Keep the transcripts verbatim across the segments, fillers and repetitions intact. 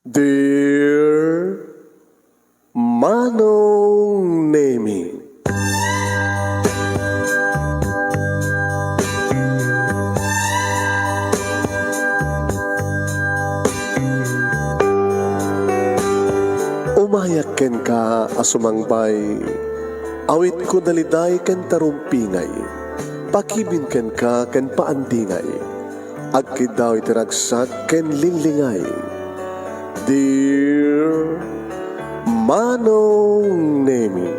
Dear Manong Nemi. Umayak kenka a sumangbay, awitko daliday ken tarumpingay, pakibin kenka ken paandingay. Agkiddaw iti ragsak ken linglingay. Dear Manong Nemi,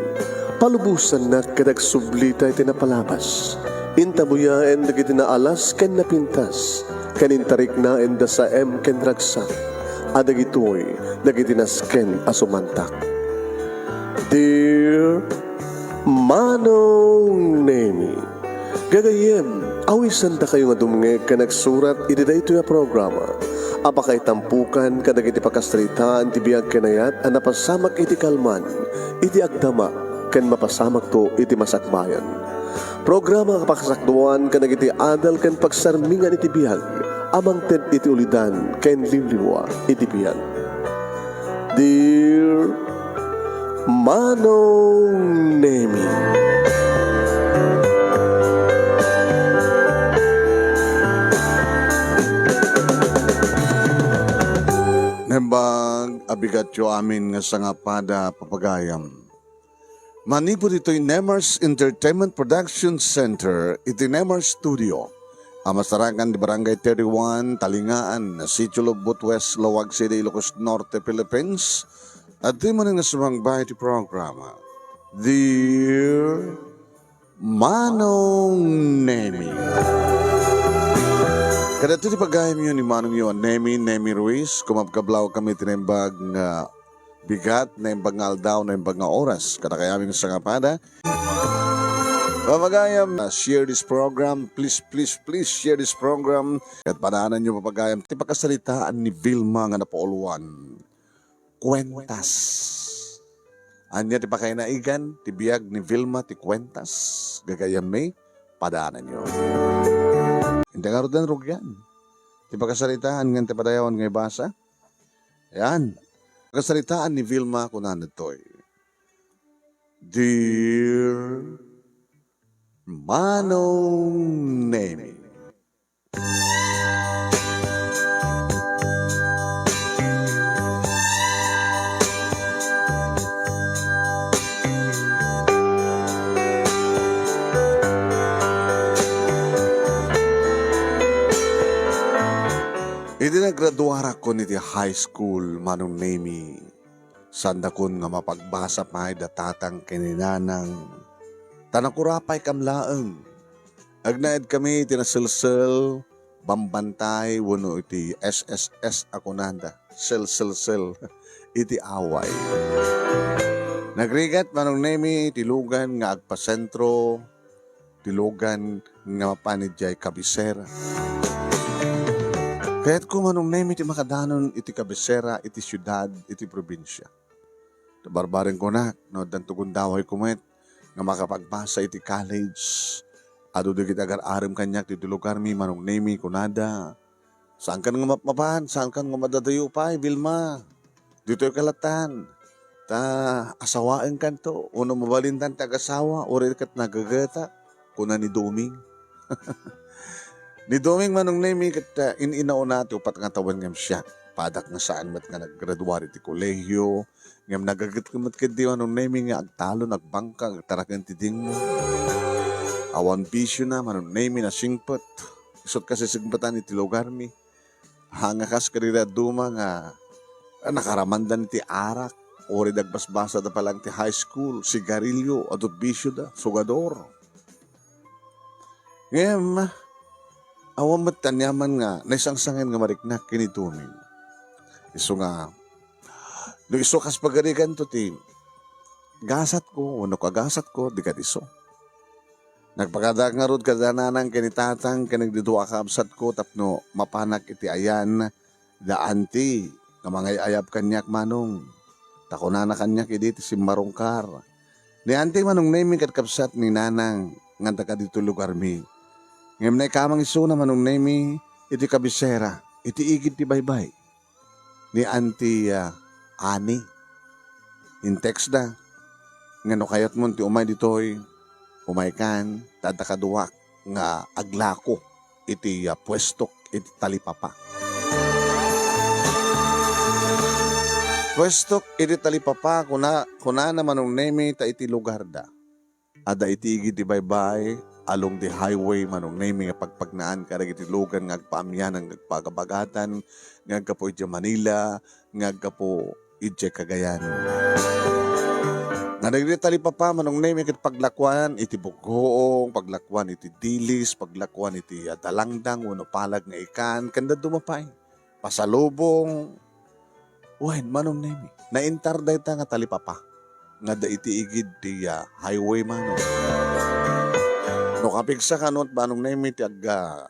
palubosannak ket agsublita iti napalabas. Intabuyaen dagiti naalas ken napintas, ken intariknaenda saem ken ragsak. A dagitoy dagiti nasken a sumantak. Dear Manong Nemi, gagayyem, awisandakayo nga dumngeg ken agsurat iti daytoy a programa a pakaitampukan kadagiti pakasaritaan ti biag ken ayat a napasamak iti kalman, iti agdama, ken mapasamakto iti masakbayan. Programa a pakasakduan kadagiti adal ken pagsarmingan iti biag a mangted iti ulidan ken limlimua iti biag. Dear Manong Nemi. Naimbag a bigatyo amin nga sangapada, papagayam. Manipud ditoy Nemars Entertainment Production Center iti Nemars Studio a masarakan di Barangay thirty-one, Talingaan, Sitio Lubot West, Laoag City, Ilocos Norte, Philippines, adtoy manen nga sumangba iti programa, Dear Manong Nemi. Kadagiti pagayamyo ni Manongyo a Nemi, Nemi Ruiz, kumabkablaw kami iti naimbag nga bigat, naimbag nga aldaw, naimbag nga oras. Kadakayamin sangapada. Papagayam, uh, share this program. Please, please, please share this program. Ket padaananyo, papagayam, ti pakasaritaan ni Vilma nga napauluan. Kuentas. Ania ti pakainaigan ti biag ni Vilma ti kuentas? Gagayyemmi, padaananyo. Inda ngaruden rugian ti pakasaritaan ngem ti padayawan nga ibasa. Ayan. Kasaritaan ni Vilma, kunana ditoy, Dear Manong Nemi. Idi nagraduarakon iti high school, Manong Nemi, saandakon nga mapagbasa pay da tatang ken ni nanang, ta nakurapaykam laeng. Agnaedkami iti naselsel, bambantay, wenno iti S S S a kunada, selselsel, iti away. Nagrigat, Manong Nemi, ti lugan nga agpasentro, ti lugan nga mapan idiay kabisera. Kayatko, Manong Nemi, ti makadanon iti kabisera, iti siudad, iti probinsia. Barbareng kunak, no addanto gundawayko met nga makapagbasa iti college. Adu dagiti agar-arem kaniak ditoy lugarmi, Manong Nemi, kunada, "Saankan nga mapmapan, saankan nga madadayo pay, Vilma. Ditoyka latan. Ta asawaenkanto, wenno mabalintan ti agasawa, uray ket nagagetak," kuna ni Doming. Ni Doming, Manong Nemi, ket, ah, in-inauna ti upat nga tawen ngem siak. Padak nga saan met nga naggraduar iti kolehiyo, ngem nagaget met ketdi, Manong Nemi, nga agtalon, agbangkag, agtaraken ti dingmo. Awan bisiona, Manong Nemi, nasingpet. Isut' kasisingpetan iti lugarmi. Haan nga kas kadagiti dadduma nga nakaramandan iti arak, uray dagbasbasada pa laeng ti high school, sigarilyo, adu ti bisioda, sugador. Ngem, awan met aniaman nga naisangsangen nga mariknak ken ni Doming. Isu nga, no isu kas pagariganto ti gasatko, wenno kagasatko, di ket isu. Nagpakadaak ngarud kada nanang ken ni tatang ken dagiti dua a kabsatko tapno mapanak iti ayan da anti nga mangay-ayab kaniak, Manong. Ta kunana kaniak idi ti simmarungkar, ni anti, Manong Nemi, ket kabsat ni nanang nga taga ditoy lugarmi. Ngem naikamang isuna, Manong Nemi, iti kabisera, iti igid ti baybay. ni Auntie, ah, Annie. In-text da nga, "No kayatmon ti umay ditoy, umaykan, ta adda kaduak nga aglako iti, ah, puestok iti talipapa." Puestok iti talipapa, kuna, kunana Manong Nemi, ta iti lugarda. Adda iti igid ti baybay, along the highway, Manong Nemi, nga pagpagnaan kadagiti lugan nga agpaamianan, nga agpagabagatan, nga aggapu idiay Manila, nga aggapu idiay Cagayan. Nga dagiti talipapa, Manong Nemi, ket paglakuan iti Buggoong, paglakuan iti Dilis, paglakuan iti, ah, Dalangdang, wenno Palag nga ikan, ken dadduma pay. Pasalubong, wen, Manong Nemi. Naintar dayta nga talipapa nga adda iti igid ti, ah, highway, Manong. No kapigsa kano, Manong Nemi, ti agga-,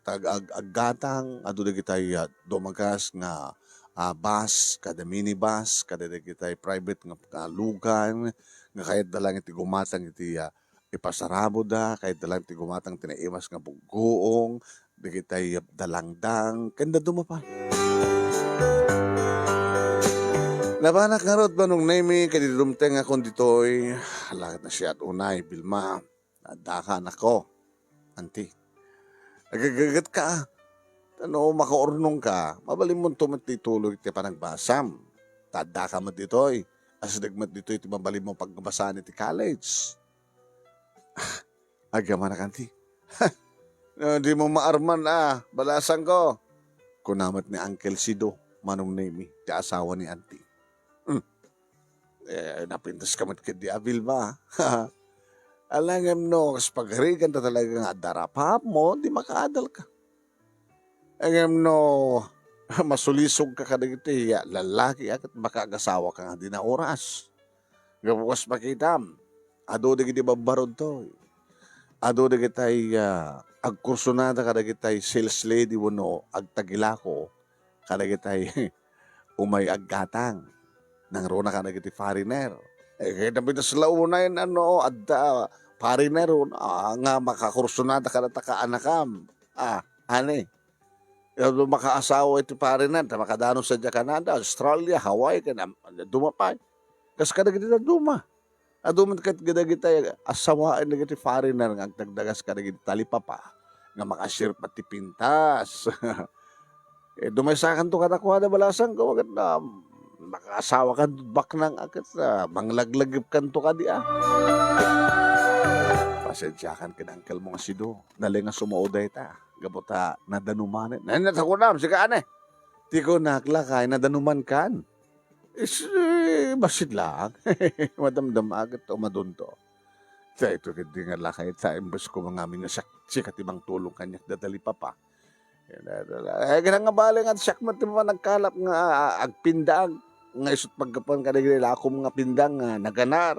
tag-, ag-, aggatang, adu dagitay, ah, dumagas nga, ah, bus, kada minibus, kada dagitay private nga, nga lugan, nga kayatda lang iti gumatang iti, ah, ipasaraboda, kayatda lang ti gumatang ti naimas nga Buggoong, dagitay Dalangdang, ken dadduma pay. Napanak ngarud, Manong Nemi, ket idi dumtengakon ditoy, ala ket nasayaat unay, Vilma, addaka, anakko. Auntie, agagagetka, a. Ta no makaurnongka, mabalinmonto met ti tulog iti panagbasam. Ta addaka met ditoy, asideg met ditoy ti mabalinmo pagbasaan iti college. Agyamanak, Auntie. No, dimo maarman a, balasangko, kuna met ni Uncle Sido, Manong Nemi, ti asawa ni Auntie. Hmm. Eh, napintaska met ketdi a, Vilma. Ala ngem no, kas pagarigan ta talaga nga adda rapaapmo, di makaadalka. Ngem no masulisogka kadagiti, ah, lallaki, a, ket makaagasawaka nga di naoras. Gapu kas makitam, adu dagiti babbarodtoy. Adu dagitay, ah, agkursunada kadagitay sales lady wenno agtagilako kadagitay umay aggatang. Nangruna kadagiti foreigner. Eh, kayat napitas la unay, ano, adda foreigner, ah, nga makakursunada kadata kaanakam. Ah, ani? Adu makaasawa iti foreigner, ta makadanon sadiay Canada, Australia, Hawaii, ken am-, duma pay. Kas kadagiti dadduma. Adu met ket kadagitay asawaen dagiti foreigner nga agdagdagas kadagiti talipapa nga makasirpa ti pintas. Eh, dumaysakanto kadakuada, balasangko, ket, ah, makaasawakanto baknang a ket, ah, manglaglagipkanto kadi a. Pasensiakan ken angkelmo nga Sido. Nalay nga sumao dayta. Gapu ta nadanumanen. Nay, natakunam, sika, ane? Ti kunak, lakay, nadanumankan. Is, eh, bassit laeng. Madamdama ket umadunto. Daytoy ketdi nga lakay, ta imbes koma ngamin nga siak, sika ti mangtulong kaniak, da talipapa. Eh, kinangabali nga siak met ti managkalap nga, ah, agpindang. Nga isut' paggapuan kadagiti lakom nga pindang nga naganar.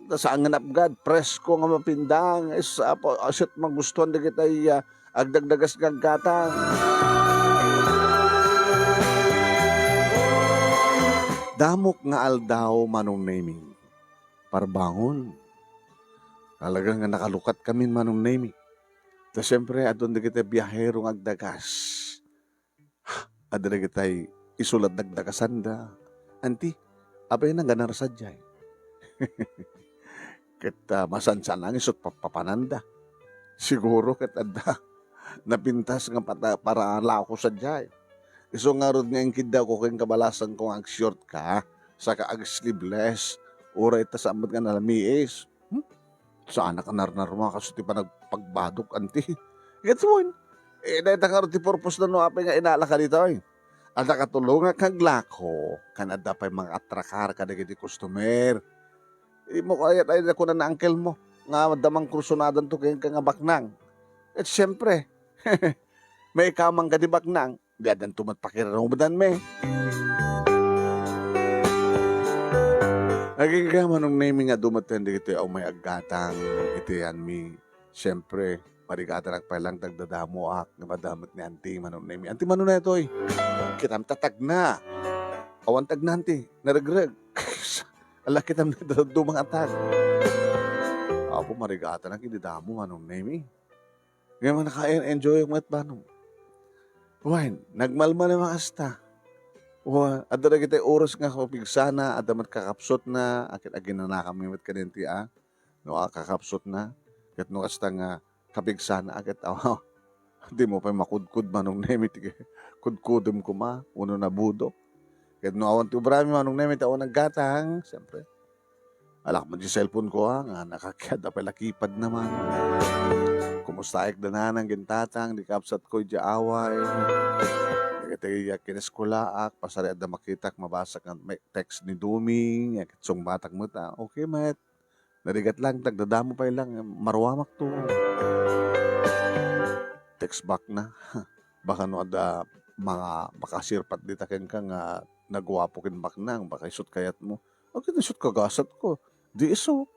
Ta saan nga napgad, presko nga mapindang, is, apo, asit magustuhan dagitay, ah, agdagdagas nga aggatang. Damok nga aldaw, Manong Nemi. Parbangon. Talaga nga nakalukatkamin, Manong Nemi. Ta siempre, adun dagitay biahero nga agdagas. Adda dagitay isu la dagdagasanda. Anti, apay naganar sadiay? Ket, ah, masansan nga isut' papapananda. Siguro ket adda napintas nga pata-, paralako sadiay. Isu ngarud nga inkiddawko kenka, balasangko, nga ag-short ka, saka ag-sleeveless, uray ta saan met nga nalamiis. Hmm? Saanak a narnaruma kas ti panagpagbadok, anti. Gets mo? Eh, dayta ngarud ti purpose na no apay nga inalaka ditoy. Adda katulongak nga aglako, ken adda pay mangaatracar kadagiti customer. Imo kayat ay da kunana uncle mo, nga adda mangkursunadanto kenka nga baknang. Et siempre, maikaman ka di baknang. Di addanto met pakirarumadanmi. Agingga, Manong Nemi, nga dumaten dagiti umay aggatang iti yanmi. Siempre, marigatanak pay lang dagdadamoak nga madamot ni Auntie, Manong Nemi. Auntie, mano netoy? Kitam ta tagna. Awan tagna, Auntie. Naregreg. Ala, kitam na dadduma nga tag. Apo, marigatanak idi damo, Manong Nemi. Ngem naka-enjoy met, Manong. Wen, nagmalmalem a kasta. Wa, adda dagiti oras nga kapigsana, adda met kakapsutna, a ket aginanakanmi met kadagiti, a, no, a, kakapsutna. Ket no kasta nga kapigsana, a ket, awa, dimo pay makudkod, Manong Nemi, ti kudkodem koma, wenno nabudok. Ket no awan ti obrami, Manong Nemi, ta awan naggatang, siyempre, alak met ti cellphone ko, a, nga nakakiad, apay la keypad naman. Kumustaek da nanang ken tatang, di kabsatko idiay away. Dagiti kineskulaak, pasari adda makitak, mabasak nga may text ni Domi, nga sungbatak met, a, okay met. Narigat lang, tagdadamo pay lang, maruamakto. Text back na. Baka no adda mga makasirpat dita kenka nga naguapo ken baknang, baka isut kayatmo. Akin isut kagasatko. Di isu.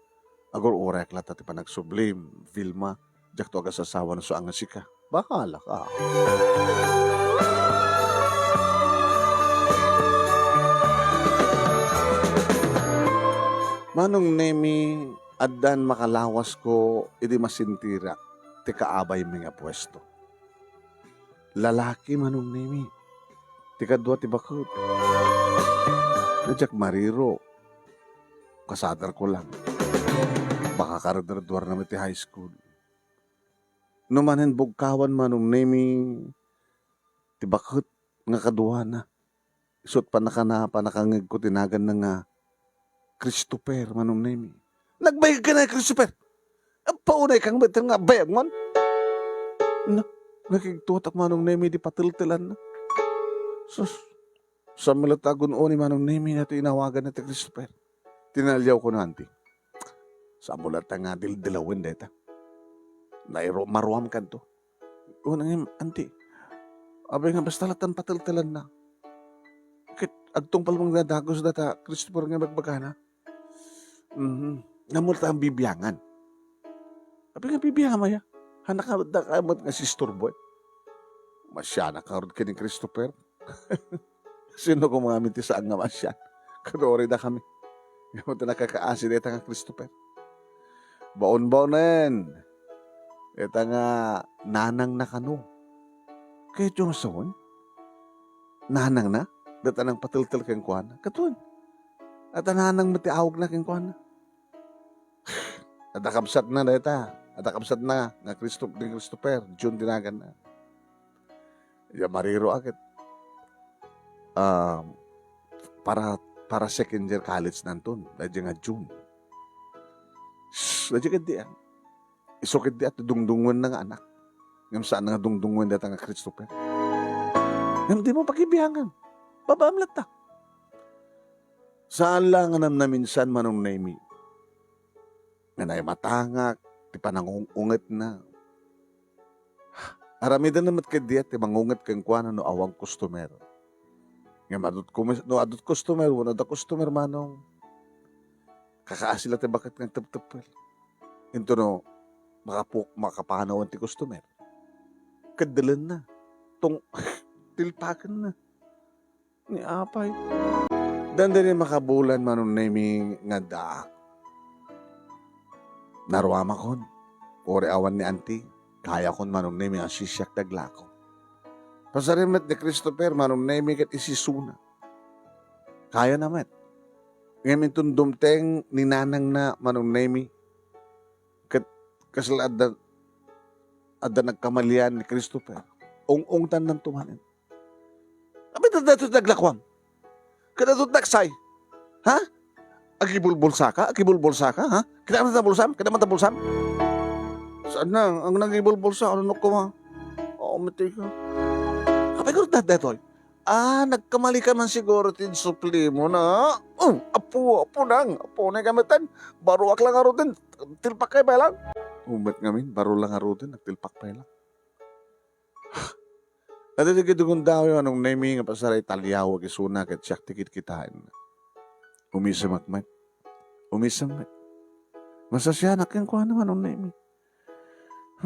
Agur-urek latta ti panagsublim, Vilma. Diakto agasasawa no saan nga sika. Bahala ka. Manong Nemi, addan makalawasko idi masintirak ti kaabaymi nga puesto. Lalaki, Manong Nemi. Ti kadua ti baket. Diak mariro. Kasadarko lang. Baka karedreduarna met ti high school. No manen bugkawan, Manong Nemi, ti baket nga kaduana. Isut pannakana-, pannakangngegko ti naganna nga Christopher, Manong Nemi. Nagbayag ka na, Christopher! Apaunay kang better nga bayag man. Na, nakigtutak, Manong Nemi, di pateltelanna. Sus, saan met latta agun-oni, Manong Nemi, nga ti inawagan na ti Christopher. Tinaliaw ko na, anti. Saan mo latta nga dildilawen deta. Nairo-, maruam kanto. Una nga, anti, apay nga basta lattan pateltelanna. Ket agtungpal mangdadagus data Christopher nga bagbagana. Mhm. Namurta ang bibiangan. Apay nga bibiangan maya? Hanakadda ka met nga sisturbo, eh. Masianak ngarud ken ni Christopher. Sino koma ngamin ti saan nga masian? Kadorida kami. Ngem ti nakakaasi dayta nga Christopher. Baon-baonen. Ita nga nanangna kano. Kayatyo nga sawen? Nanangna? Dayta nangpateltel kenkuana. Katon. Ita nanang met ti awagna kenkuana. Adda kabsatna dayta. Adda kabsatna nga Christo-, ni Christopher, June ti naganna. Ya mariro a ket, ah, para, para second year college nanton, daydi nga June. Shh, daydi ket di, ah. Isu ket di at dungdungenna nga anak. Ngem saan nga dungdungen dayta nga Christopher. Ngem dimo pakibiangan. Babaam latta. Saan la nga namnaminsan, Manong Nemi, nga naimatangak ti panangung-ungetna. Aramiden met ketdi ti mangunget kenkuana no awan customer. Ngem adut kumis-, no adut customer, wenno adda customer, Manong, kakaasi la ti baket nga agtepteppel. Into no makapu-, makapanawen ti customer. Keddelenna. Tung-, tilpakenna. Ni apay. Dandani makabulan, Manong Nemi, nga addaak. Naruamakon. Uray awan ni anti, kayakon, Manong Nemi, a sisiak ti aglako. Pasaren met ni Christopher, Manong Nemi, ket isisuna. Kayana met. Ngem inton dumteng ni nanangna, Manong Nemi, ket kasla adda, adda nagkamalian ni Christopher. Ung-ungtannanto manen. Apay daytoy ti aglakuam? Kadaytoy ti naksay? Ha? Agibulbulsaka? Agibulbulsaka, ha? Kinamata bulsam? Kinamata bulsam? Saan na? Ang nagibulbulsa, ano no kuma? Oo, mati ka. Apay ko daytoy? Ah, nagkamali ka man siguro ti suplimo na. Oh, apo, apo nang, apo na kamitan. Baruak lang aruten. Tilpak kay pa lang. Umet ngamin, baro lang aruten, nagtilpak pa lang. Adda dagiti gundaway, Manong Nemi, nga pasar a italiawak isuna ket siak ti kitkitaenna. Umisemak met. Umisem met. Masasianak kenkuana, Manong Nemi.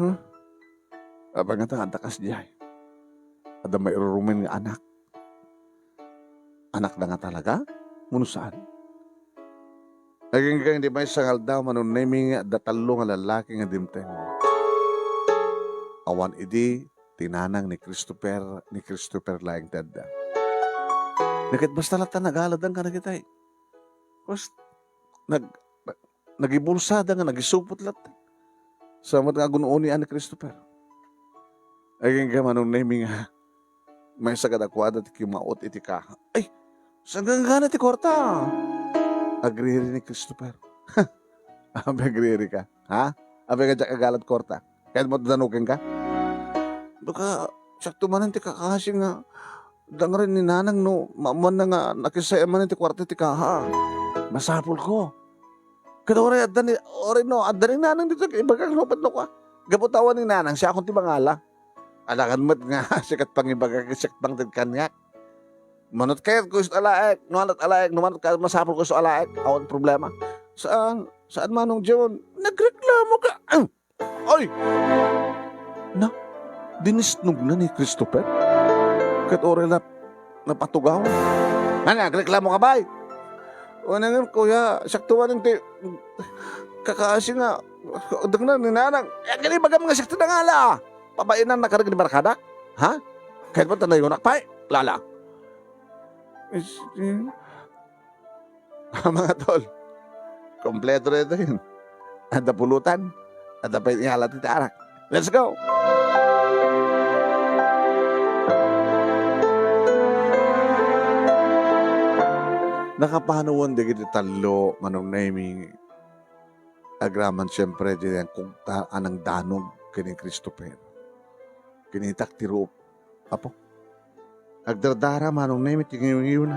Huh? Apay ngata adda kasdiay? Adda mairurumen nga anak. Anakda nga talaga? Wenno saan? Agingga idi maysa nga aldaw, Manong Nemi, nga adda tallo nga lallaki nga dimteng. Awan idi ti nanang ni Christopher, ni Christopher laeng ti adda. Ket basta latta nagaladan kadagitay. Basta nag-, nagibulsada nga nagisupot latta. Sa met nga agun-uni ni Christopher. Ay, kenka, Manong Nemi, nga maysa kadakuada ti kimmaot iti kaha. Ay, saan ganggan ti kuarta? Agriri ni Christopher. Abi, agriri ka. Ha? Abi, nga diak agalad kuarta. Kayatmo ti danukenka? Baka, siakto manen ti kakasi nga dangren ni Nanang no, maammoanna nga nakisaya manen ti kuarta ti kaha. Masapulko. Ket uray adda ni, uray no, adda ni Nanang ditoy, ibagak no, pudno ka. Gapu ta awan ni Nanang, siakon ti mangala. Alakad met nga, siak ti pangibagak, siak pangted kaniak. Manut kayatko isu alaek, no manut alaek, no manut ka, masapulko isu alaek, awan problema. Saan, saan, Manong John? Nagreklamo ka. Ay! Na, dinisnogna ni Christopher. Ket uray la napatugaw. Nagreklamo ka, bay? Wen, ngem, kuya, siakto manen ti kakasi nga dangren ni Nanang. Eh, ket ibagam nga siak ti nangala. Pabainannaka ket ni barkadak? Ha? Kayatmo ta nayunak pay, lala. Is-, eh. Mga tol, kompleto daytoy. Adda pulutan, adda pay ni alat iti arak. Let's go! Nakapanowan dagiti tallo, Manong Nemi, agraman siempre, di kugta a nangdanog ken ni Christopher. Kinitak ti ruop. Apo, agdardara, Manong Nemi, ti ngiwngiwna.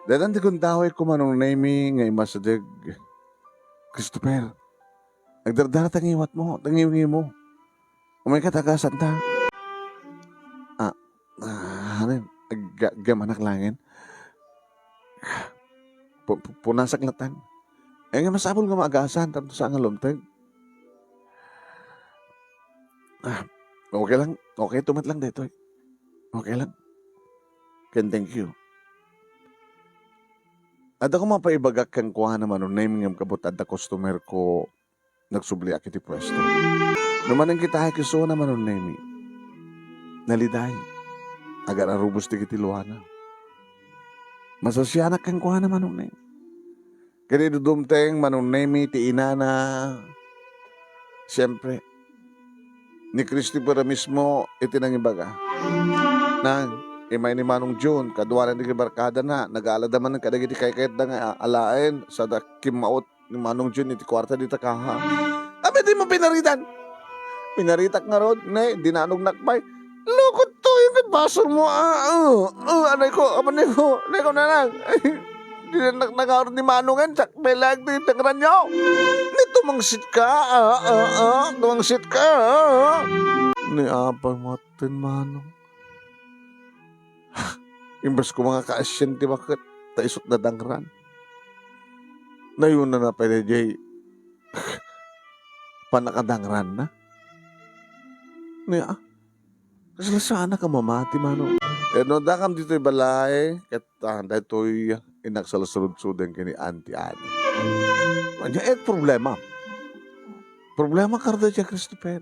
Daytan ti gundawayko, Manong Nemi, nga immasideg. Christopher, agdardara ta ngiwatmo, ta ngiwngiwmo. Umayka ta agasanta. Ah, ah, anen, agga-, aggamanak laengen. Pu-, pu-, punasak latan. Eh, nga masapul nga maagasan, tapno saan nga lumteg. Ah, okay lang. Okay, tumat lang daytoy. Okay lang. Ken thank you. Adda ko mapaibagak kenkuana, Manong Nemi, ngem kabut adda customer ko, nagsubliak iti puesto. No manen kita, ay, kisuna, Manong Nemi. Naliday. Agar-arubos dagiti luana. Masasianak kenkuana, Manong Nemi. Ket idi dumteng, Manong Nemi, ti inana, siempre, ni Christopher mismo iti nangibaga. Nang, immay ni Manong Jun, kaduana dagiti barkadana, nagalada manen kadagiti kaykayatda nga alaen, sada kimmaot ni Manong Jun iti kuarta dita kaha. Apay dimo pinaritan? Pinaritak ngarud, ne, dinanognak pay. Lukot to, yung basolmo, ah, ah, ah, anay ko, amanay ko, anay ko, Nanang. Ay, dinannak na ngarud ni Manong yan, sakbay lang ti dangranyo. Ne, tumangsit ka, ah, ah, ah, tumangsit ka, ah. Ni apay maten, Manong. Imbes ko nga kaasian ti baket, ta isut nadangran. Nayunana pay daydiay pannakadangranna. Nia, kasla saanak a mamati, Manong. Eh, no dakam ditoy balay, ket, ah, daytoy innak salsarudsuden ken ni Auntie Annie. Ania, eh, problema. Problema karda daydiay, Christopher.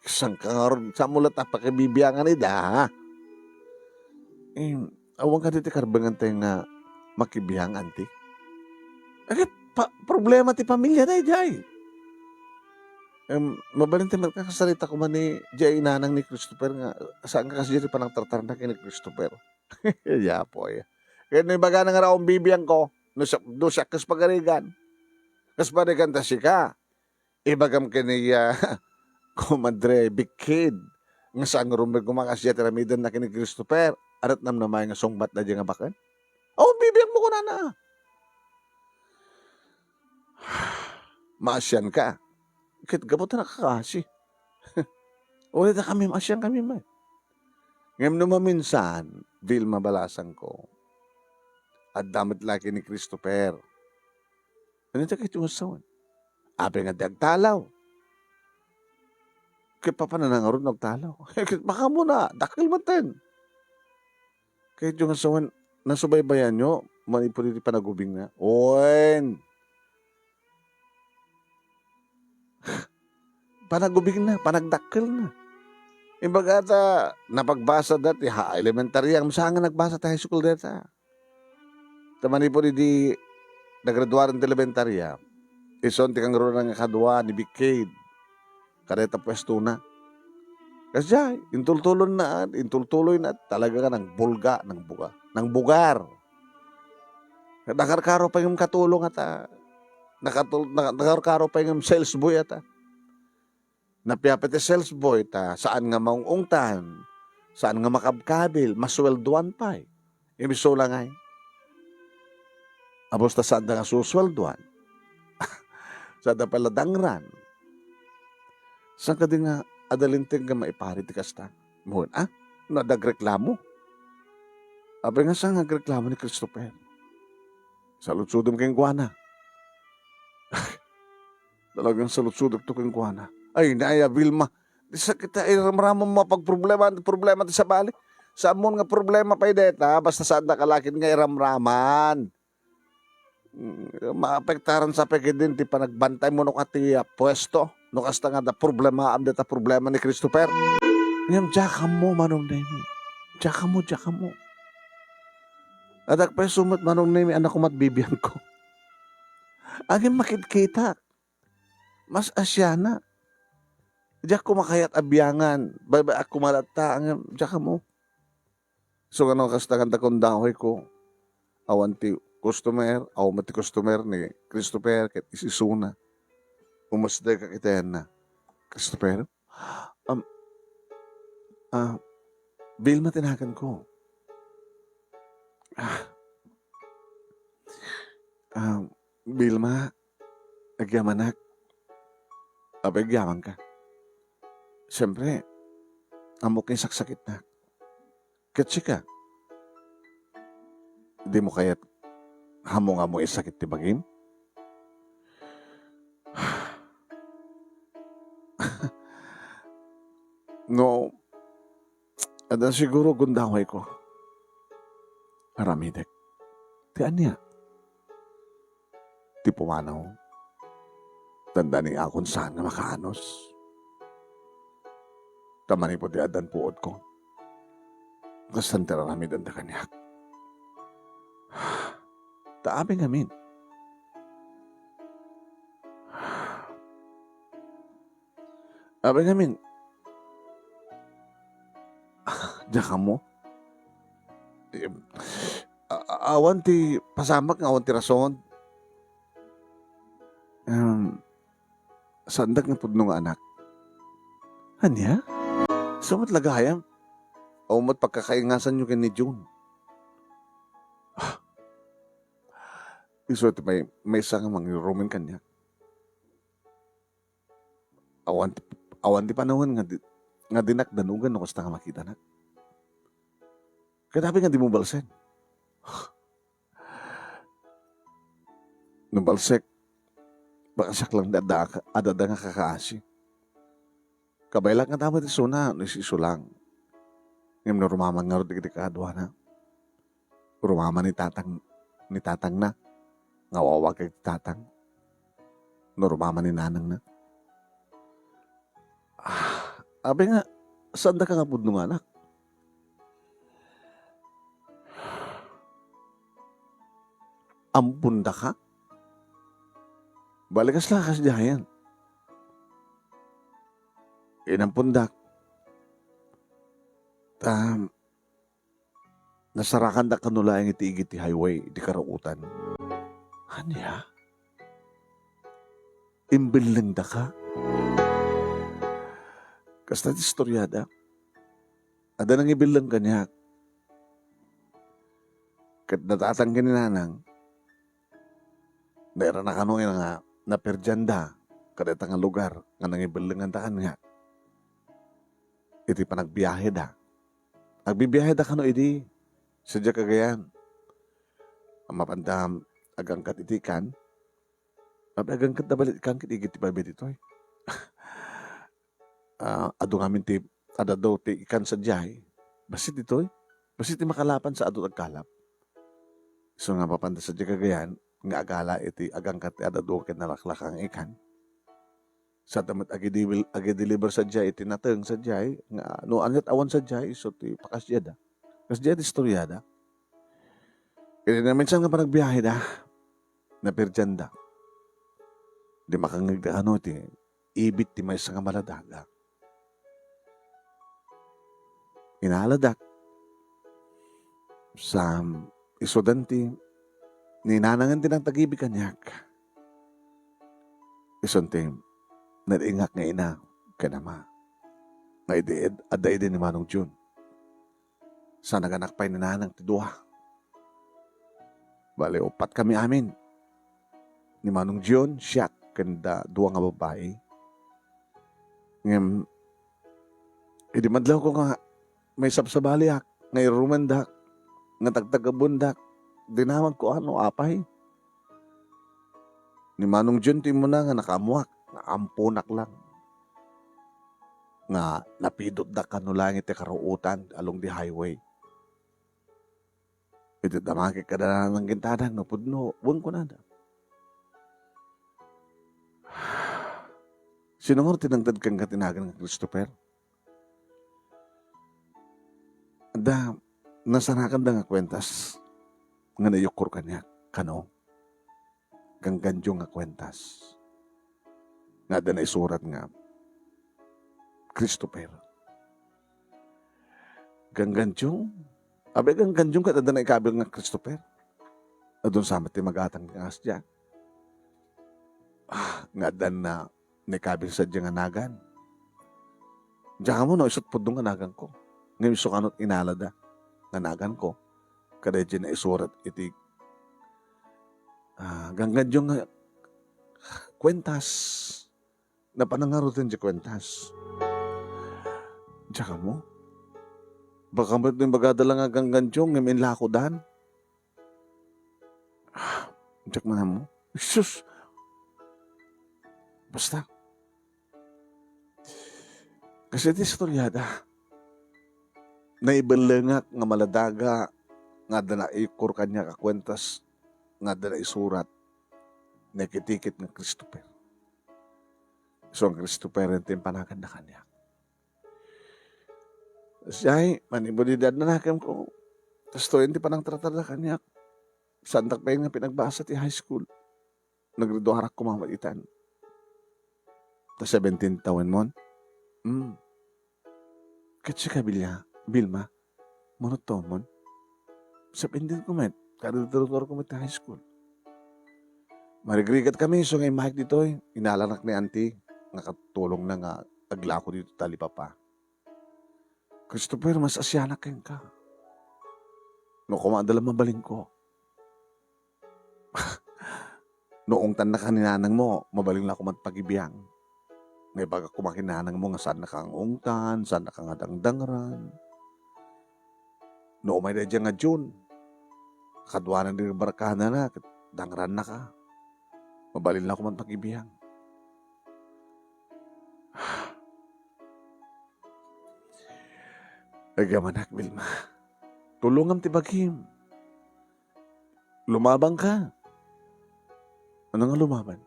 Saan ka ngarud, saan mo latta pakibibiangan ida, ha? Em, awan kadi ti karbengan tayo nga makibiang, anti? Agit pa-, problema ti pamilya daydiay. Em, mabalin ti met nga kasarita ko man ni, diay inanang ni Christopher nga, saan ka kasi diay panangtartarna ken ni Christopher. Yapo, ya. Kaya no ibagana nga raon bibiang ko, no siya, no siya kas pagarigan. Kas pagarigan ta sika. Ibagam ken ni, ah, Comadre Big Kid, nga saan nga rumbeng kumakasdiay ti aramidenna ken ni Christopher, aret namnamay nga sungbat daydiay nga baken? Awan bibiangmo kunana. Maasianka. Ket gapu ta nakakasi. Uray dakami, maasiankami met. Ngem no maminsan, Vilma, balasangko, adda met la ken ni Christopher. Ania ti kayatyo nga sawen? Apay nga di agtalaw? Ket papanana ngarud no agtalaw? Ket baka mo na, dakkel metten. Kayatyo nga sawen, nasubaybayanyo manipud iti panagubingna? Wen. Panagubingna, panagdakkelna. Imbagada, napagbasada ti ha-, elementarya, ngem saan nga nagbasa ti high school dayta. Ta manipud idi nagraduaren ti elementarya, isu ti kangruna nga kadua ni Big Kid. Kadayta puestona. Kasdiay, intultulonna, intultuloyna, talaga nga nangbulga, nangbuga-, nangbugar. Nakarkaro pay ngem katulong ata. Nakatul-, naka-, nakarkaro pay ngem sales boy ata. Napiapay ti sales boy ta saan nga maung-ungtan, saan nga makabkabil, masueldoan pay. Imbes la ngay. Abus ta saanda nga susueldoan. Saanda pay la dangran. Saan kadi nga adda linteg nga maipari ti kasta? Mo, ah? No, adda agreklamo. Apay nga saan nga agreklamo ni Christopher? Saludsodem kenkuana. Talagang saludsodek to kenkuana. Ay, naaya, Vilma. Di sa kita iramramam mapagproblema, problema ti sabali. Saan mo nga problema pay deta, basta saanda ka lakin nga iramraman. Mm, maapektaran sa pagidin ti panagbantay mo no kati, ah, puesto. No kasta nga da problema, am deta problema ni Christopher. Ngem, diak ammo, Manong Nemi. Diak ammo, diak ammo. Adda pay isu met, Manong Nemi, anak ko mat bibianko. Agin makitkitak. Mas asiana. Diak ko makayat a biangan. Bay-bay, ako malatta, ngem, diak ammo. So, nga no, kasta nga dakon dahoy ko. Awan ti customer, awan met ti customer ni Christopher, ket isisuna. Umusdek ka kitaenna. Christopher? Um, ah, Vilma ti naganko. Ah. Ah, Vilma, agyamanak. Apay agyamanka? Siyempre, ammok nga isaksakitnak. Ket sika, dimo kayat ammo nga ammo isakit ti bagim? No, adda siguro gundawayko. Aramidek. Ti ania? Ti pumanaw. Dandani akon saan nga makaanus. Ta manipud ti addan puodko, kastan ti raramidenda kaniak. Ta apay ngamin. Apay ngamin. Diak ammo. Em, a-, a-, awan ti pasamak nga awan ti rason. Em, saandak nga pudno nga anak. Ania? Isu met la gayam. Awan met pagkakaingasanyo ken ni June. Ah. Isu ti may, maysa nga mangirumen kaniak. Awan ti, awan ti panawen nga di, nga dinak danugan no kasta nga makitanak. Ket apay nga dimo balsek? No balsek, baka siak lang ti adda, adda nga kakaasi. Kabaelak nga damo ti isuna no isu-isu lang. Ngem no rumaman ngarud dagiti kaaduana, rumaman ni tatang, ni tatangna, nga awawagan ti tatang. No rumaman ni nanangna. Ah, apay nga, saandaka nga pudno nga anak? Ampondaka? Balikas la kasdiayen. Inampondak. Ta, nasarakandak kano laeng iti igid ti highway, iti karautan. Ania? Imbellengdaka? Kasta ti istoriada. Adda nangibelleng kaniak. Ket natatang ken ni nanang, nairana kano nga naperdianda kadayta nga lugar nga nangibellenganda kaniak iti panagbiaheda. Agbibiaheda kano idi, sadiay kagayan. Mapanda agangkat iti kan, apay agangkatda bali ti kan ket igid ti paypay ditoy. Ah, adu ngamin ti ad-adu ti ikan sadiay. Bassit ditoy. Bassit ti makalapan sa adu agkalap. Isu nga mapanda sadiay kagayan nga agala iti agangkat ti ad-adu ken nalaklaka nga ikan. Saan met agidibel-, agideliver sadiay iti nateng sadiay, nga no ania't awan sadiay, isu ti pakasdiada. Kasdiay ti istoriada. Iti naminsan nga panagbiaheda, naperdianda. Di makangngegda kano iti ibit ti maysa nga maladaga. Inaladak. Sa isudan ti ninanangan ti nangtagibig kaniak. Isun ti nag-ingak nga ina ken ama nga idi, adda idi ni Manong Jun. Sa naganak pay ni nanang ti dua. Bale, upat kami amin. Ni Manong Jun, siak, ken da dua nga babai. Ngem, idi madlawko nga maisabsabaliak, nga irumendak, nga tagtagabundak, dinamagko ano, apay. Ni Manong Jun ti immuna nga nakaammoak, nga amponak lang. Nga napidutdak kano laeng iti karuotan along di highway. Iti damagek kada nanang gintadang no pudno, wen kunada. Sino nga ti nangted kenka ti nagan nga Christopher? Da, nasarakanda nga kuentas nga naiukkor kaniak, kano? Ganggandio nga kuentas nga adda naisurat nga Christopher. Ganggandio? Abay, ganggandio ket adda naikabil nga Christopher. Adun sa met ti magatang nga asdia. Ah, nga adda na naikabil sadiay nga nagan. Diak ammo no isu't pudno nga naganko. Ngem isu kano ti inalada nga naganko. Kada diay naisurat iti, ah, ganggandio nga kuentas. Napan ngaruden diay kuentas. Diak ammo. Baka met no imbagada la nga ganggandio ngem inlakodan. Ah, diak man ammo. Sus! Basta. Kasi ti istoriada, naibellengak nga maladaga nga adda naiukkor kaniak a kuentas nga adda naisurat, nakitikit nga Christopher. Isu nga Christopher ti impanaganda kaniak. Siay, manipud idi adda nakemko, kastoy ti panangtratarda kaniak. Saandak pay nga pinagbasa ti high school. Naggraduarak koma met itan. Ta seventeen tawenmon? Mm. Ket sika, Bilya-, Vilma, mano tawenmon? Seventeen ko met, kada direktor ko met ti high school. Marigrigat kami, isu nga immaek ditoy, inalanak ni auntie, nga katulongna nga aglako ditoy talipapa. Christopher, mas asianak kenka. No koma adda la mabalinko. No ungtannaka ni nanangmo, mabalin la koma ti pagibiang. Naibaga koma ken nanangmo nga saannaka nga ungtan, saannaka nga dangdangran. No umay daydiay nga June, kaduanan ti barkadana, ket dangrannaka. Mabalin la koma ti pagibiang. Agyamanak, Vilma. Tulongam ti bagim. Lumabangka. Ano nga lumaban?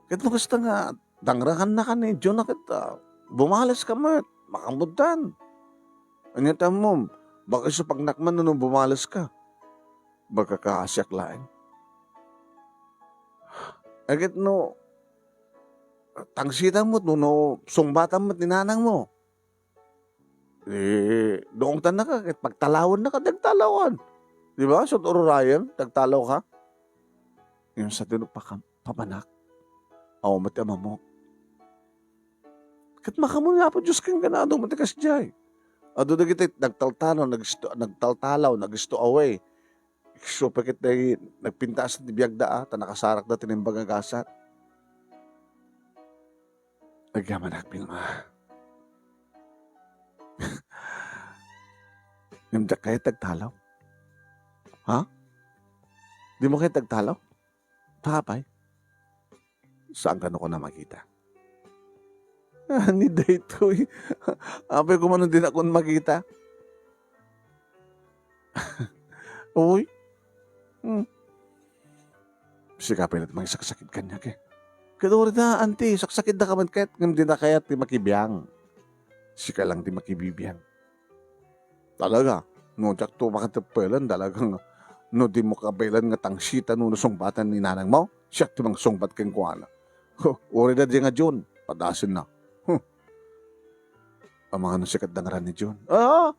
Ket no kasta nga dangrannaka ni June ket, ah, bumaleska met, makaammodan. Ania ti ammom, baka isu pagnak man no bumaleska. Baka kaasiak laeng. Ket no tangsitam met, no, no sungbatam met ni nanangmo. Eh, no ungtannaka, ket pagtalawennaka, dagtalawan. Di ba? Isu ti ururayen, dagtalawka. Ngem sa ti no pakam-, papanak, awan met ti amamok. Ket makaammo ni Apo Dios kenka, adu met ti kasdiay. Adu dagiti nagtaltalaw, nag-isto-, nagtaltalaw, nag-isto away. Isu pay ket ti nagpintas ti biagda, a, ta nakasarakda ti naimbag nga gasat. Agyamanak, Vilma. Ngem diak kayat ti agtalaw. Ha? Dimo kayat ti agtalaw? Apay? Saan kano koma makita? Ni daytoy. Apay koma no dinakon makita? Uy. Hmm. Sika pay la ti mangisaksakit kaniak, eh. Ket uray ta, anti, saksakitdaka met ket, ngem dina kayat ti makibiang. Sika lang ti makibibiang. Talaga, no diakto makateppelan, talagang no dimo kabaelan nga tangsitan wenno sungbatan ni nanangmo, siak ti mangsungbat kenkuana. Huh, uray da diay nga June, padasenna. Huh. Amangan no sikat dangran ni June. Ah!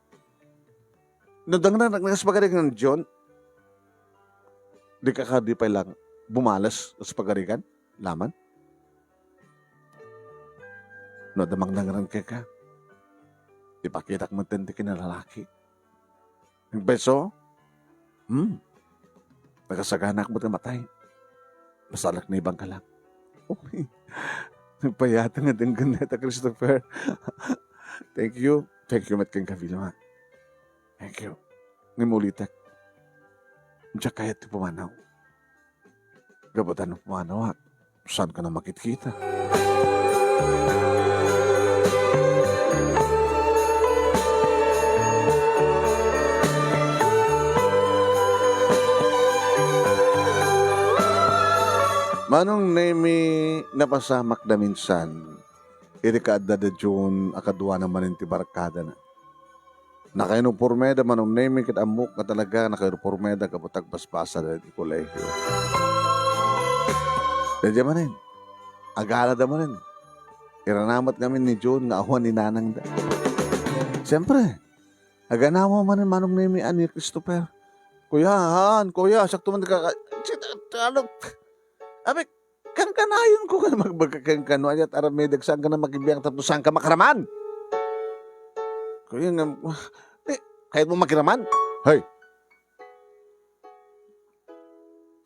No dangran, nagnakas pagarigan ni June, dika kadi pay lang bumales kas pagarigan, laman? No adda mangdangran kenka, ipakitak met ti kinalalaki. Beso? Hmm. Nakasaganak met a matay. Masalak ni bangka lang. Uy. Nagpayateng nga denggen dayta, Christopher. Thank you. Thank you met kenka, Vilma. Thank you. Ngem ulitek. Diak kayat ti pumanaw. Gapu ta no pumanawak, saanka a makitkita. Manong Nemi, napasamakda minsan, idi kaadda da June a kaduana manen ti barkadana. Nakaunipormeda Manong Nemi ket ammok nga talaga nakaunipormeda gapu ta agbasbasada iti kolehio. Daydiay manen, agalada manen. Iranamat ngamin ni June nga awan ni nanangda. Siempre, aganawa manen Manong Nemi a ni Christopher. "Kuya, haan, kuya, siakto man ti kaka-," ano? Abi, kankanayonko nga magbagak kenka no ania't aramidek, saanka a makibiang tapno saanka makiraman. Kuya nga, eh, kayatmo makiraman? Hay!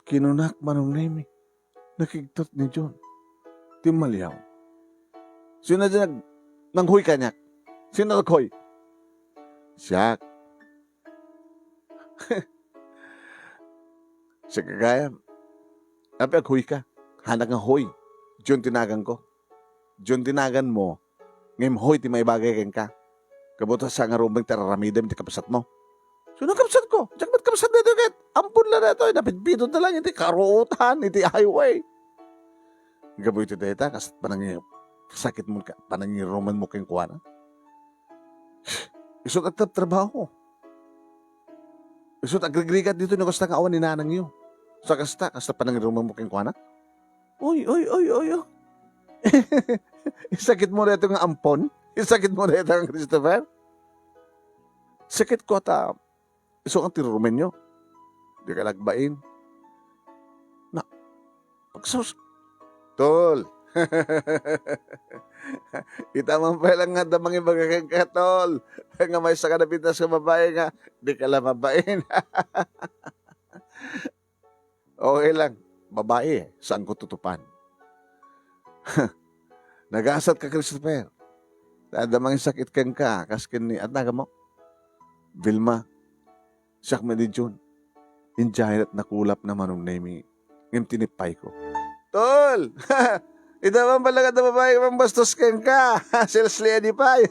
Kinunak, Manong Nemi, nakigtot ni June. Timmaliaw. Sino dayta nag-, nanghoy kaniak? Sino naghoy? Siak. Sika gayam. Apay aghoyka? Hanak nga hoy. June ti naganko. June ti naganmo, ngem hoy ti maibagay kenka. Gapu ta saan nga rumbeng ti ar-aramidem iti kabsatmo. Sino kabsatko? Diak met kabsat daytoy ket. Ampon la daytoy. Napitpiton ta lang iti karuotan, iti highway. Gapu iti dayta, kas panangi-, sakitmo ka, panangirumenmo kenkuana. Isu't agtrabtrabaho. Isu't agrigrigat ditoy no kasta nga awan ni nanangyo. Sa kasta, kasta panangirumenmo kenkuana? Uy, uy, uy, uy, uy. Isakitmo daytoy nga ampon? Isakitmo daytoy nga Christopher? Sakitko ta isu nga ti rumenyo. Dika la agbain. Na, pagsus-, Tol. Ita man pay lang nga adda mangibaga kenka, tol. Nga maysa ka napintas nga babae nga, dika la mabain. Okay lang. Babae, eh. Saanko tutupan. Nagasatka, Christopher. Ta adda mangisakit kenka, kas ken ni, adda mo? Vilma, siak met ni June. Idiay nakulapna Manong Nemi, ngem tinippayko. Tol! Ita man pala nga babae nga mangbastos kenka. Sales lady pay.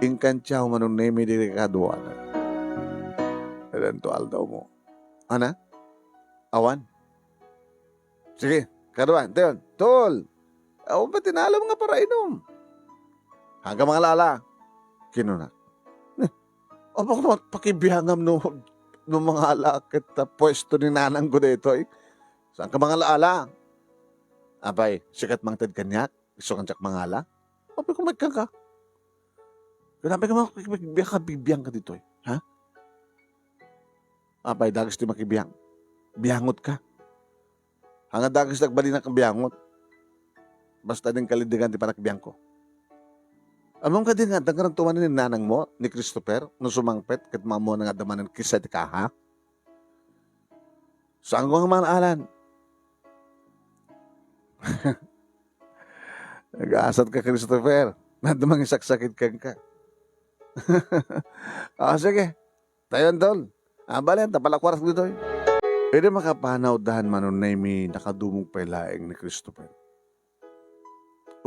Inkantiaw Manong Nemi daytoy kaduana. Addanto aldawmo. Ana? Awan? Sige, kaduan, dayon. Tol, awan pay ti naalam nga parainom. Haanka mangala-ala, kinuna. Eh, apay ko met pakibiangam no, no mangala ket ta puesto ni nanangko daytoy. Saanka mangala-ala? Apay, sika ti mangted kaniak, isu nga diak mangala? Apay ko met kenka. Ket apay ka mangbibiang ka ditoy, ha? Apay, dagus ti makibiang. Biangotka. Haan nga dagus ti agbalinak a biangot. Basta din kalindegan ti panagbiangko. Ammom kadi nga adda ngarud tumanen ni nanangmo, ni Christopher, no sumangpet ket maammoan nga adda manen kissa ti kaha? Saanko nga mangala-ala. Nagasatka, Christopher. Adda mangisaksakit kenka. Ah, sige. Tayon, tol. Ah, bale, anta pala kuarta ditoy. Idi makapanawdan Manong Nemi, nakadumog pay laeng ni Christopher.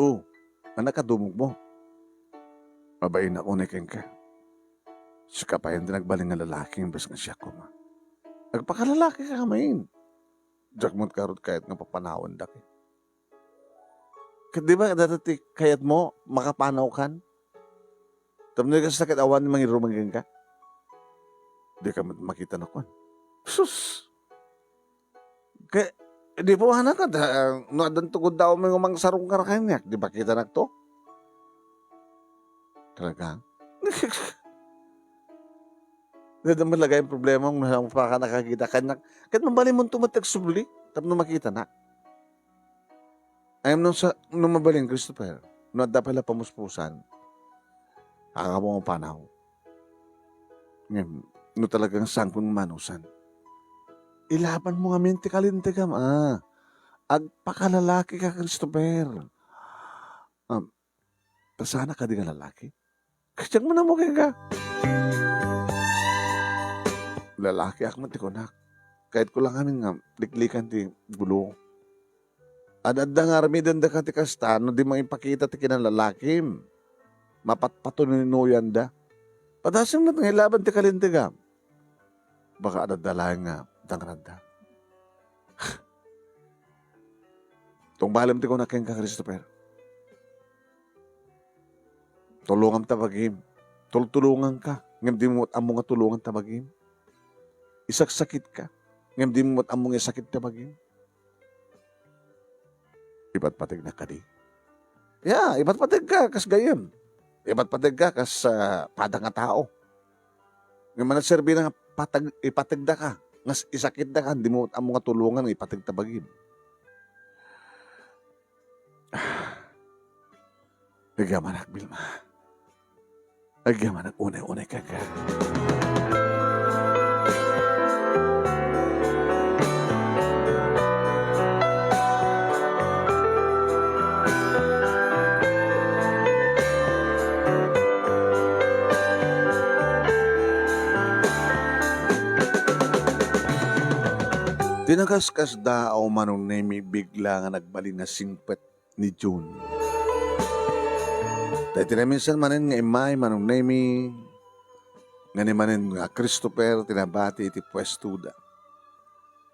O, a, nakadumogmo? Mabainak unay kenka. Sika pay ti nagbalin nga lalaki, imbes nga siak koma. Agpakalalakika koma. Diak met ngarud kayat nga papanawendaka. Ket di ba dayta ti kayatmo, makapanawkan? Tapno di kasta ket awan mangirumeng kenka. Dika met makitanak, kuan. Sus! Kay, di po anak, ah, no addanto guddaw nga mangsarungkar kaniak, di ba kitanakto? Talaga? Dada met lagay ang problema mo, no saan mo pa ka nakakita. Kanya, ket mabalinmonto met agsubli, tapno makitanak. Ay, no sa, no mabalin, Christopher, no adda pay la pamuspusan, aka mo mapanaw. Ngem, no talagang sangkon manusan, ilaban mo ngamin ti kalintegam, ah. Agpakalalaki ka, Christopher. Um, ta sana kadi nga lalaki? Kadiak man ammo kenka. Lalakiak met ti kunak. Kayatko lang amin nga liklikan ti gulo. Ad-adda nga aramidendaka ti kasta no di mangipakita ti kinalalakim. Mapatpatunuynuyanda. Padasem met nga ilaban ti kalintegam. Baka ad-adda laeng nga dangranda. Tungbalem ti kunak kenka, Christopher. Tulongam ta bagim. Tultulonganka, ngem dimo met ammo nga tulongan ta bagim. Isaksakitka, ngem dimo met ammo nga isakit ta bagim. Ipatpategnak kadi? Ya, ipatpategka kas gayyem. Ipatpategka kas, ah, pada nga tao. Ngem a nagserbi nga pateg-, ipategdaka, nga s-, isakitdaka, dimo met ammo nga tulongan nga ipateg ta bagim. Agyamanak, Vilma. Agyamanak, unay-unay kenka. Ti nakaskasdaaw, Manong Nemy, bigla nga nagbalin a singpet ni June. Ta iti naminsan manen nga immay, Manong Nemy, nga ni manen nga Christopher ti nabati iti puestoda.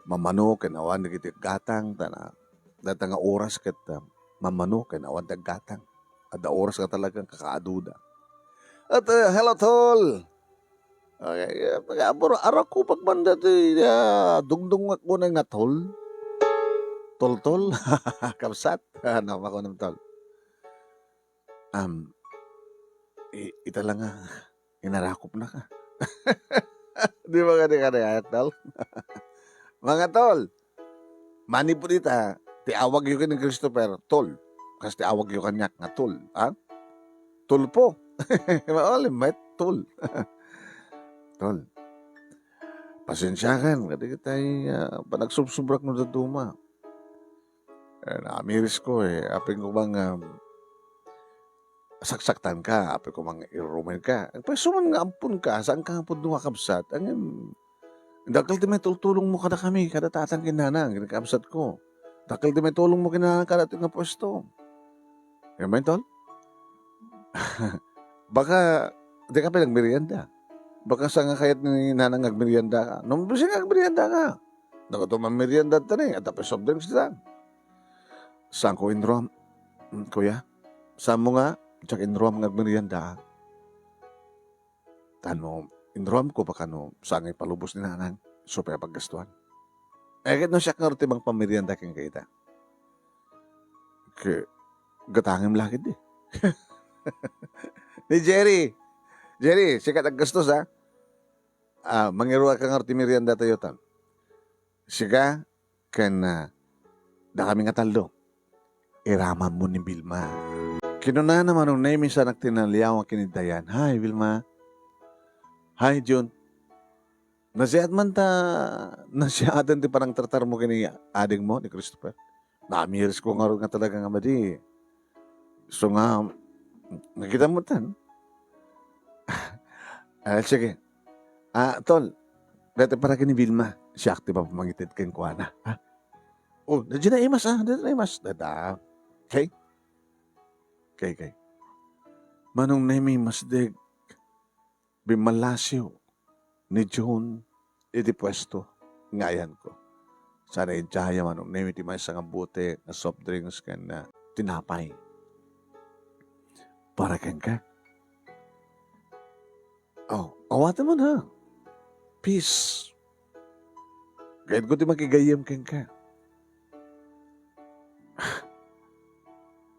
Mamano ken awan dagiti aggatang, ta na, dayta nga oras ket, ah, mamano ken awan ti aggatang. Adda oras nga talagang kakaaduda. At, ah, hello, tol! Okay, ah, pag-abor-, arakupag man dati, ah, dungdungngak mo na nga tol. Tol, tol. Kabsat. Ano, makunem, tol? Am, i-, ita lang nga, inarakupnaka. Di ba kadi kadi ayat, tol? Mga tol, manipud ita, ti awagyo ken ni Christopher, tol. Kas ti awagyo kaniak nga tol, ha? Tulpo. Mabalin met, tol. Tol. Pasensiakan, kadi kitay, ah, panagsubsubrak no dadduma. Eh, naamirisko, eh. Apin ko bang, ah, saksaktanka, apin ko bang irurumenka. Pwesto man nga amponka, saanka nga pudno nga kabsat. Ngem, dakkel ti maitultulongmo kadakami, kada tatang ken nanang, ken kabsatko. Dakkel ti maitulongmo ken nanang kada ti nga pwesto. Ngem, tol? Baka, dika pay nagmerienda. Baka saan nga kayat ni nanang nga agmeriendaka. No, bisin nga agmeriendaka. Dagito mamerienda ta ni, adda pay soft drinks dita. Saanko inruam, mm, kuya? Saanmo nga, diak inruam nga agmerienda, ah? Ta no inruamko, baka no saan nga ipalubos ni nanang, isu pay a paggastuan. Eh, ket no siak ngarud ti mangpamerienda kenka ita. Ke, gatangem la ketdi. Ni Jerry. Jerry, sika ti aggastos, ha? Ah, mangiruarka ngarud ti meriendatayo, tan. Sika ken, ah, dakami nga tallo. Iramanmo ni Vilma. Kinunana, Manong Nemy, saanak ti naliaw nga kiniddayan. Hi, Vilma. Hi, June. Nasiat man ta, nasiaten ti panangtratarmo ken ni adingmo, ni Christopher. Naamirisko ngarud nga talaga nga madi. So nga, nakita mo tan. Ah, sige. Ah, tol, dati para ken ni Vilma, siak ti mapamangited kenkuana, ha? Oh, dadi naimas, ah, dadi naimas. Dada. Okay? Okay, okay. Manong Nemy, masdeg, bimmallasiw ni June iti puesto nga ayanko. Sana idiayam a nuknem iti maysa nga bote nga soft drinks ken, ah, tinapay. Para kenka. Oh, awaten man, ha? Peace. Kayatko ti makigayyem kenka.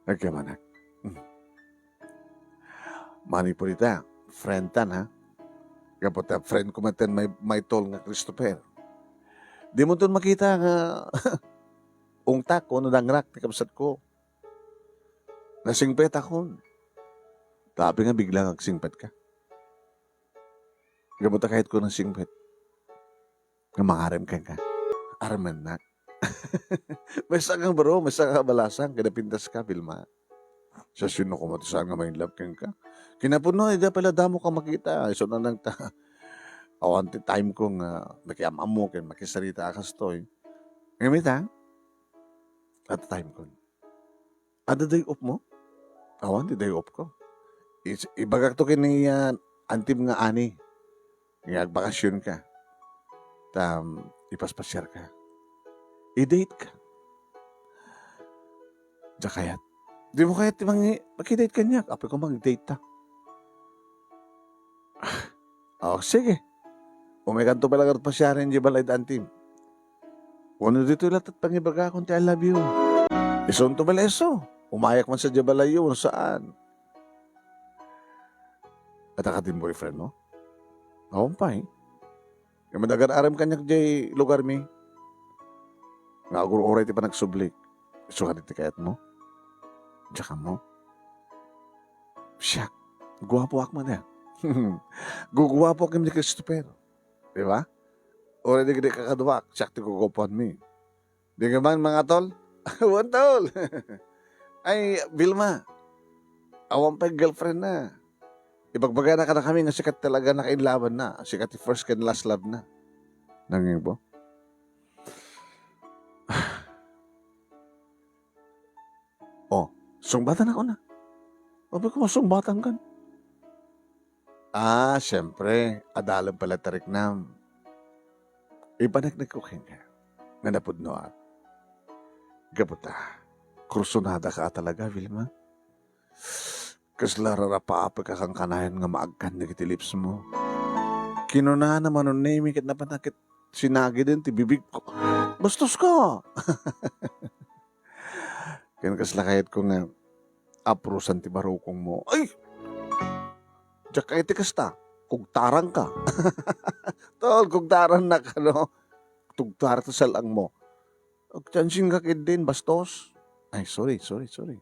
Agkamanak. Mm. Manipulita, friend tan, ha? Gapu ta friend ko met ten may, may tol nga Christopher. Di mo ton makita nga ungtak ko no dangrak ti kabsat ko. Nasingpet akon. Tapi nga bigla nga agsingpet ka. Gapu ta kayat ko nasingpet. Nga mangarem kenka. Armennak. Maysa nga baro, maysa nga balasang, kada pintas ka, Vilma. Sa sino ko matisan nga main love kenka? Kinapudno, ida pala damo ka makita. Iso na lang ta. Awan ti time ko nga makiam-ammo ken makisarita a kastoy. Ngamin ta, at time ko. Adda day off mo? Awan ti day off ko. Is-, ibagak to ken ni, ah, antim nga ani nga agbakasyon ka. Ta, um, ipaspasiar ka. I-date ka. Diak kayat. Di mo kayat ti mangi-, makidate kaniak. Apay ko mag-date ta. Oh, sige. Umaykanto pay laeng pasiaren diay balay da antim. Wenno ditoy latta pangibagakon ti I love you. Isunto pay la isu. Umayak man sa diay balayyo, wenno saan. Adda kadi boyfriend mo? Awan pay. Ngem agar-arem kaniak diay lugar mi. Nga agur-uray ti panagsublik. Isu kadi ti kayat mo? Diak ammo. Siak, guapoak man, eh. Guguapoak ken ni Christopher. Di ba? Uray dagiti kakaduak, siak ti guguapoanmi. Di ka man, mga tol? Wen, tol. Ay, Vilma. Awan pay girlfriend na. Ibagbagana kadakami nga siak talaga nakainlaban na. Siak ti first ken last love na. Nanging po? Oh, sungbatan ako na. Apay ko, masungbatan kan. Ah, siyempre, adalem pala ti riknam. Ipaneknek ko kenka nga napudnoak. Gapu ta, kursunada ka talaga, Vilma. Kasla rarapaapek a kankanayon nga maagkan dagiti lips mo. Kinunana manunemi ket napan ket sinagiden ti bibig ko. Bastos ka! Ken kasla kayat ko nga aprusan ti barukong mo. Ay! Diak kayat ti kasta. Kugtarang ka. Tol, kugtaran na ka, no? Tugtar ti sal-ang mo. Agtiansin ka ketdin, bastos. Ay, sorry, sorry, sorry.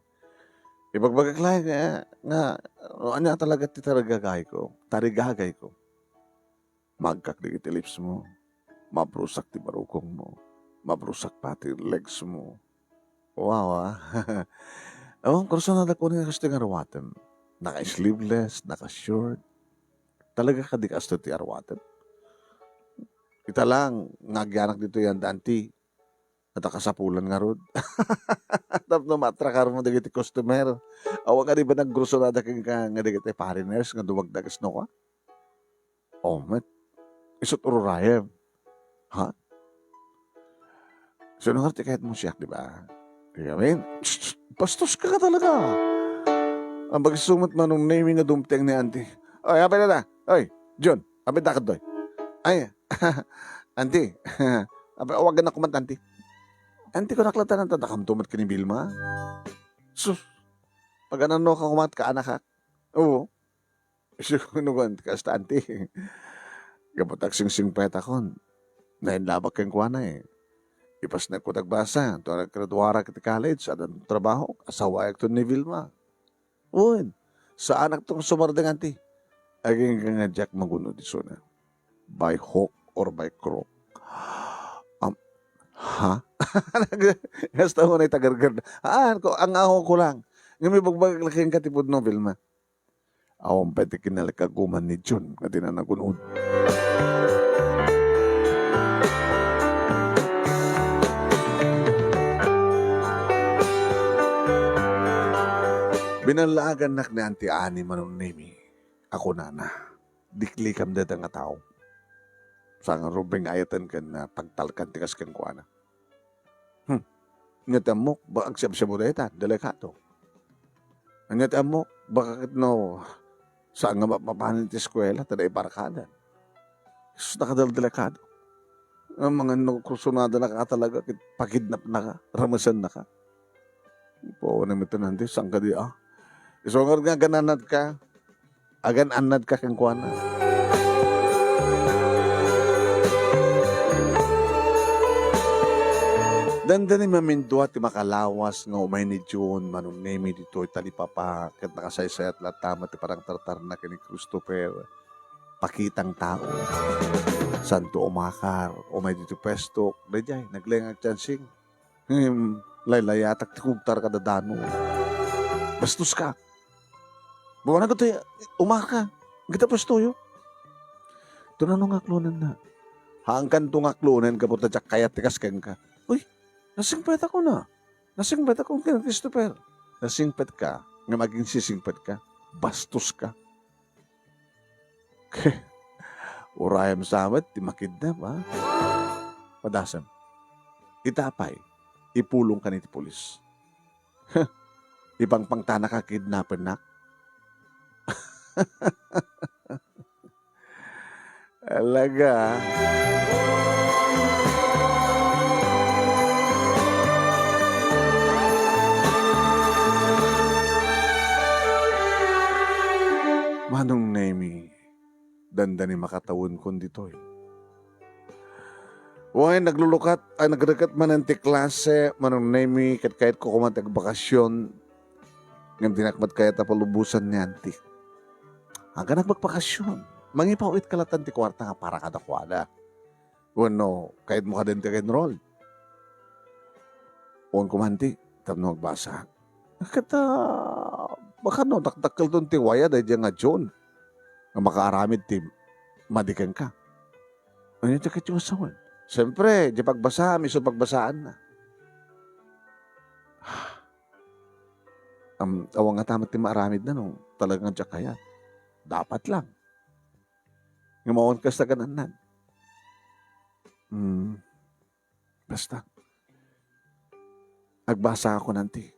Ibagbagak laeng nga, nga, no, ania talaga ti tarigagay ko. Tarigagay ko. Maagkak dagiti lips mo. Mabrusak ti barukong mo. Mabrusak pay ti legs mo. Wow, ah. Awan, kursunada ko nga kastoy nga arwatem. Naka-sleeveless, naka-short. Talaga kadi kastoy ti arwatem? Ita lang, nga agianak ditoy anda anti. Adda kasapulan ngarud. Tapno maatrakar mo dagiti customer. Awan kadi ba nagkursunada kenka nga dagiti foreigners nga dumagdag kasno ka? Oh, met. Isut' ururayem. Ha? Sino nga ti kayat mo siak, di ba? Di kami? Bastos ka talaga. Ang pagsumat manong naming nga dumteng ni auntie. Oy, apay na da? Oy, John, apay da kadtoy? Ay, auntie. Apay, awagan ako man, auntie. Auntie ko naklatanan ta, dakam tumat kini Vilma. Sus, paganano ka kumat ka, anak, ha? Oo. Isu ko nugan, kasta, auntie. Gapu ta agsingsingpet akon. Nainlabak kenkuana, eh. Ipasnek ko tagbasa, to naggraduarak iti college, addan trabaho, asawaek to ni Vilma. Wen, saanak to nga sumardeng, auntie. Agingga nga diak magun-od isuna. By hook or by crook. Am, ha? Kasta mo na itagargard. Haan, ko, ang aho ko lang. Nga may bagbagak laking katipod no, Vilma. Awan pay ti kinalikaguman ni Jun nga di na nagun-od. Binallaagannak ni Auntie Annie manong Nemi a kunana, "Diklikam dayta nga tao." Saan nga rubing ayaten ken, ah, pagtalkan ti kas kenkuana. Hmm. Ania ti ammok, baka agsiabsiabu dayta, delikado. Ania ti ammok, baka ket no, saan nga mapapanen ti eskuela, ta naibarkadan. Sus, nakadal-, delikado. Nga mangan no kursunada na ka talaga, ket pakidnap na ka, ramesan na ka. Puonem ito nanti, saan ka di, ah? Isu nga agan-annad ka, agan-annad ka kenkuana. Dandani mamindua ti makalawas nga umay ni June, Manong Nemi, ditoy talipapa, ket nakasaysayat latta met ti panangtartarna ken ni Christopher. Pakitang tao. Santo umakar, umay ditoy puesto, daydiay, naglengag ti ansing. Ngem, laylayatak ti kugtar kada dano. Bastos ka. Buwan agto, umaka. Kita puestoyo. Ito na no nga aklonenna. Haankanto nga aklonen gapu ta diak kayat ti kas kenka. Uy, nasingpet ako na. Nasingpet ako ken Christopher. Nasingpet ka, nga maginsisingpet ka. Bastos ka. Urayam sa met ti makidnap, ha? Padasem. Ita pay, ipulong kan iti pulis. Ipangpangtanak a kidnapernak. Talaga. Manong Nemi, dandani makatawenkon ditoy. Wen, naglulukat, ay, nagreket manen ti klase, Manong Nemi, ket kayatko koma ti agbakasyon. Ngem dinak met kayat a palubosan ni Auntie. Agan agbakbakasyon. Mangipaw-it ka latta ti kuarta nga para kadakuada. Wenno, kayatmo kadi ti ag-enroll? Wen koma, Auntie, tapno agbasa. Ket, ah, baka no, dakdakkelton ti waya daydiay nga June nga makaaramid ti madi kenka. Ania ti kayatyo nga sawen? Siempre, di pagbasaam, isu pagbasaanna. Am, awan ngata met ti maaramidna no talaga nga diak kayat. Dapat lang. Ngem awan kasta agan-annad. Hmm. Basta. Agbasa ako nanti.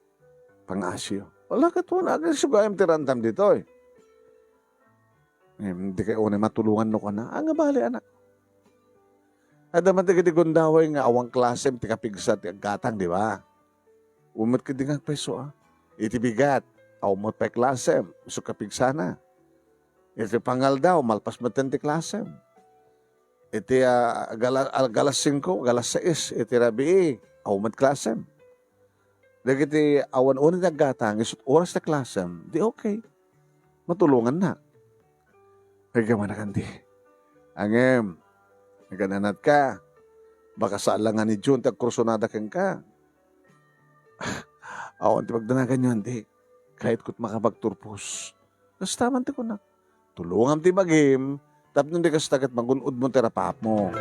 Pangasiyo. Wala ket wen, agsugaem ti rantam ditoy. Em, di kay unay matulongan no kana. Ania bale, anak? Adda man dagiti gundaway nga awan klasem ti kapigsa ti aggatang, di ba? Wen met ketdi nga agpayso, a. Iti bigat, awan met pay klasem, isu kapigsana. Iti pangaldaw, malpas metten ti klasem. Iti, ah, gala-, ah, galas singko, galas sais, iti rabii, awan met klasem. Dagiti awan unay ti aggatang, isu't oras ti klasem, di okay. Matulongannak. Ay, gamanak, Auntie. Ngem, agan-annad ka. Baka saan la nga ni June ti agkursunada kenka. Awan ti pagdanaganyo, Auntie. Kayatko't makapagturpos. Kasta man ti kunak. Tulongam ti bagim, tapno di kasta ket magun-odmo ti rapapmo.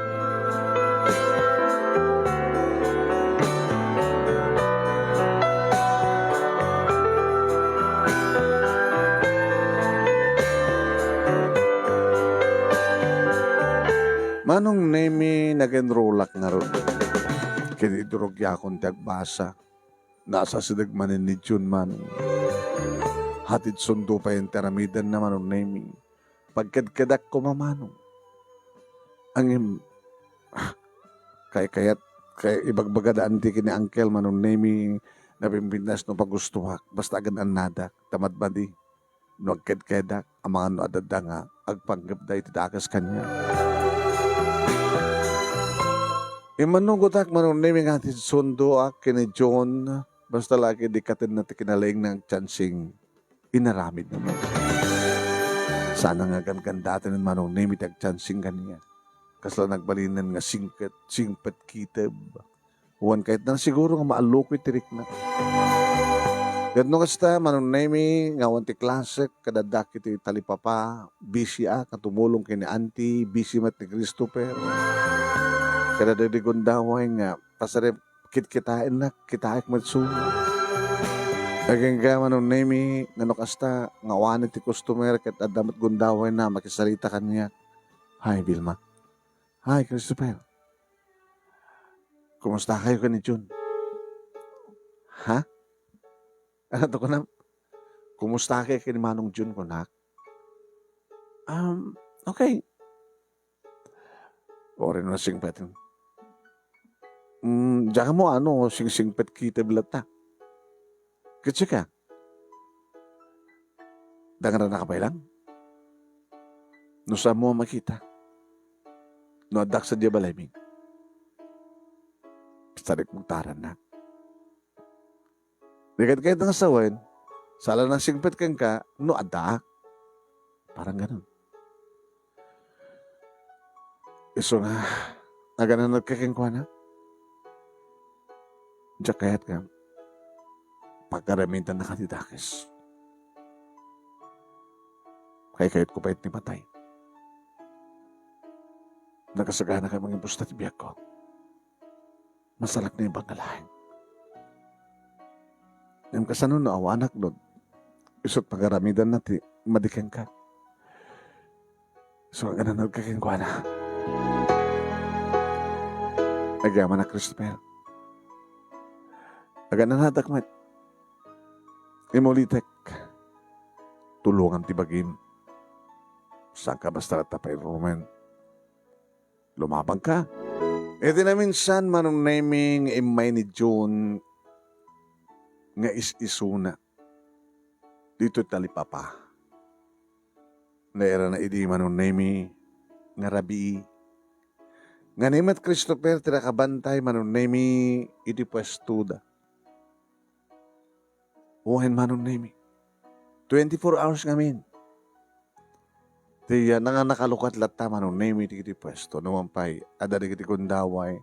Manong Nemi, nag-enrollak ngarud. Ket idurugyakon ti agbasa. Nasasideg manen ni June, Manong. Hatid sundo pay ti aramidenna, Manong Nemi. Pagkedkedak koma, Manong. Ngem, ah, kaykayat, kay ibagbaga da Auntie ken ni Uncle, Manong Nemi, nabimbinnas no pagustoak, basta agan-annadak, ta madmadi. No agkedkedak, amangan no adda nga agpanggepda iti dakes kaniak. Immanugotak, Manong Nemi, nga hatid sundoak ken ni June, basta la ket di katenna ti kinalaingna nga agchansing inaramidna met. Sana nga ganggandaten, Manong Nemi, ti agchansing kaniak. Kasla nagbalinen nga singket, singpet kiteb. Wen kayatna siguro nga maallukoy ti rikna. Ket no kasta, Manong Nemi, nga awan ti klasek, ket addak iti talipapa, busy ak nga tumulong ken ni Auntie, busy met ni Christopher. Ket adda di gundaway nga pasarem kitkitaennak, kitaek met suno. Agingga, Manong Nemi, nga no kasta, nga awan ti customer, ket adda met gundawayna, makisarita kaniak. Hi, Vilma. Hi, Christopher. Kumusta kayo ken ni June? Ha? Ania ti kunam? Kumusta ka ken Manong Jun, kunak? Um, okay. Uray no nasingpet. Mm, diak ammo no singsingpet kita bilatta. Ket sika? Dangrana ka pay lang? No saanmo a makita? No addak sadiay balaymi? Sadik mo tarannak. Di ket kayat nga sawen, saan la nasingpet kenka no addaak. Parang ganun. Isu nga, agananadka kenkuana. Diak kayat nga pagaramidannaka ti dakes. Kaykayatko pay ti matay. Nakasagana kay mangibusta ti biagko. Masalak na iba nga laeng. Ngem kasano no awanak no isut' pagaramidanna ti madi kenka? So, agananadka kenkuana. Agyamanak, Christopher. Agananadak met. Imulitek. Tulongam ti bagim. Saanka basta latta pairumen. Lumabangka. Iti naminsan, Manong Nemy, nga immay ni June nga is-isuna ditoy talipapa. Nairana idi Manong Nemy nga rabii. Nga ni met Christopher ti nakabantay Manong Nemy iti puestoda. Wen, Manong Nemy. Twenty-four hours ngamin. Ti, ah, nanga-, nakalukat latta Manong Nemy ti, ti puesto. Numan pay, adda dagiti gundaway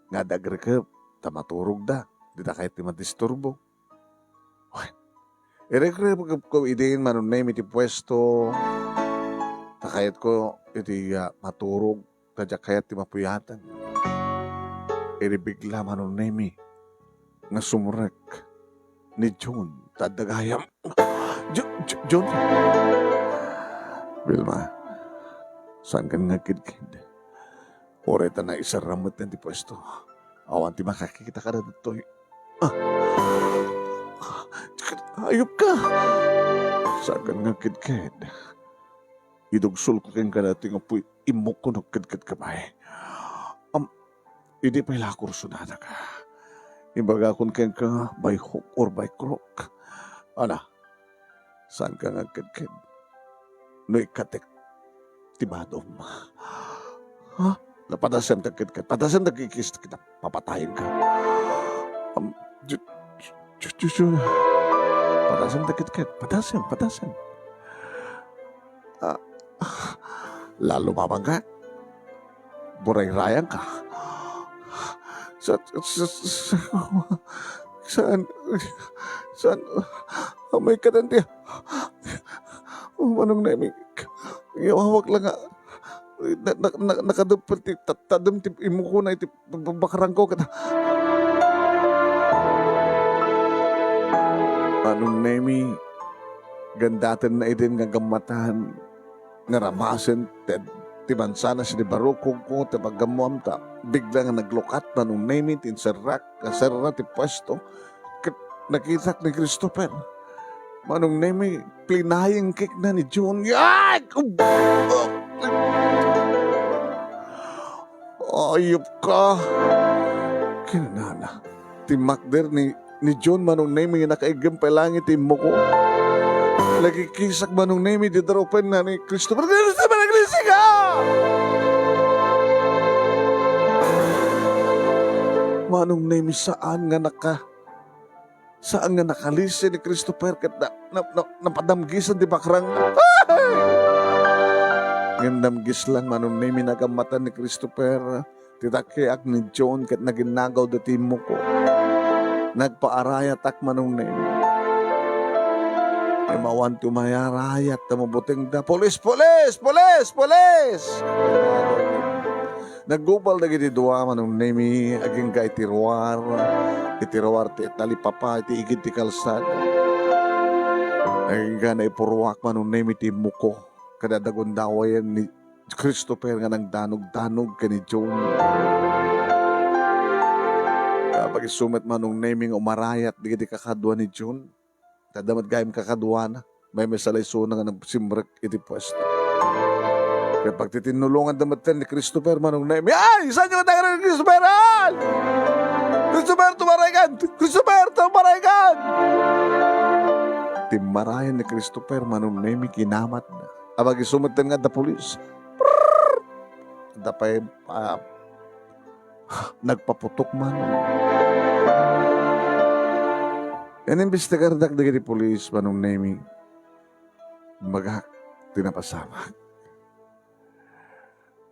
nga adda agrekep ta maturogda. Dita kayat ti madisturbo. Wen, irekrepko idin Manong Nemy ti puesto. Ta kayatko iti, ah, maturog. Ta diak kayat ti mapuyaten. Idi bigla Manong Nemy nga sumrek ni June ta adda gayam. Jo-, Jo-, June? Vilma, saankan nga agkidkid. Uray ta naiserram met ti puesto. Awan ti makakita kada ditoy. Ah! Ayupka! Saankan nga agkidkid. Idugsolko kenka daytoy nga apuy immukko no agkidkidka pay. Am, idi pay la kursunadaka, ibagakon kenka by hook or by crook. Ala, saanka nga agkidkid no ikkatek ti badom. Ha? Napadasem ta agkidkid. Padasem ta agkikis kita. Papatayenka. Am, ju-, ju-, ju-, ju-, padasem ta agkidkid. Padasem, padasem. Ah, la, lumabangka. Burayrayanka. Sa, sa, sa, sa, saan, saan, amoy kadandi. Oh, Manong Nemy, ngawawak lang nga. Na, na, na, nakadupel ti ta-, tadem ti immukona iti ba-, ba-, bakrangko ket Manong Nemy, gandatenna idin nga gammatan nga ramasen ti, ti mansana sidi barukongko ti paggammoam ta bigla nga naglukat Manong Nemy ti inserrak nga serra ti puesto ket nakitak ni Christopher. Manong Nemy, plinayengkekna ni June. Ay! Ayupka! Kinunana. Timmakder ni, ni June Manong Nemy nga nakaiggem pay langit ti immuko. Nakikisak Manong Nemy, didarupenna ni Christopher. Christopher, naglisi ka! Manong Nemy, saan nga naka-, saan nga nakalisi ni Christopher ket na, na, na, napadamgisan ti bakrang. Ngem damgis lang Manong Nemy, nagammatan ni Christopher ti takkiak ni June ket naginnagaw daytoy immuko. Nagpaarayatak Manong Nemy. Ngem awan ti umayarayat ta mabutengda. Pulis! Pulis! Pulis! Pulis! Naggupal dagiti dua Manong Nemy agingga iti ruar, iti ruar ti talipapa iti igid ti kalsada. Agingga naipurruak Manong Nemy ti immuko. Kada dagundawayen ni Christopher nga nagdanogdanog ken ni June. Apag-isu met Manong Nemi nga umarayat dagiti kakadua ni Jun. Ta adda met gayam kakaduana, maymaysa la isuna nga nagsimrek iti puesto. Ket pagtitinnulonganda metten ni Christopher Manong Nemi, "Ay, saanyo nga dagiti Christopher? Ay! Christopher, tumaraykan! Christopher, tumaraykan!" Timmarayan ni Christopher Manong Nemi, kinamatna. Apag-isu metten nga adda pulis. Prrrr! Adda pay, ah, nagpaputok man. Inimbestigardak dagiti pulis, Manong Nemi. Imbagak ti napasamak.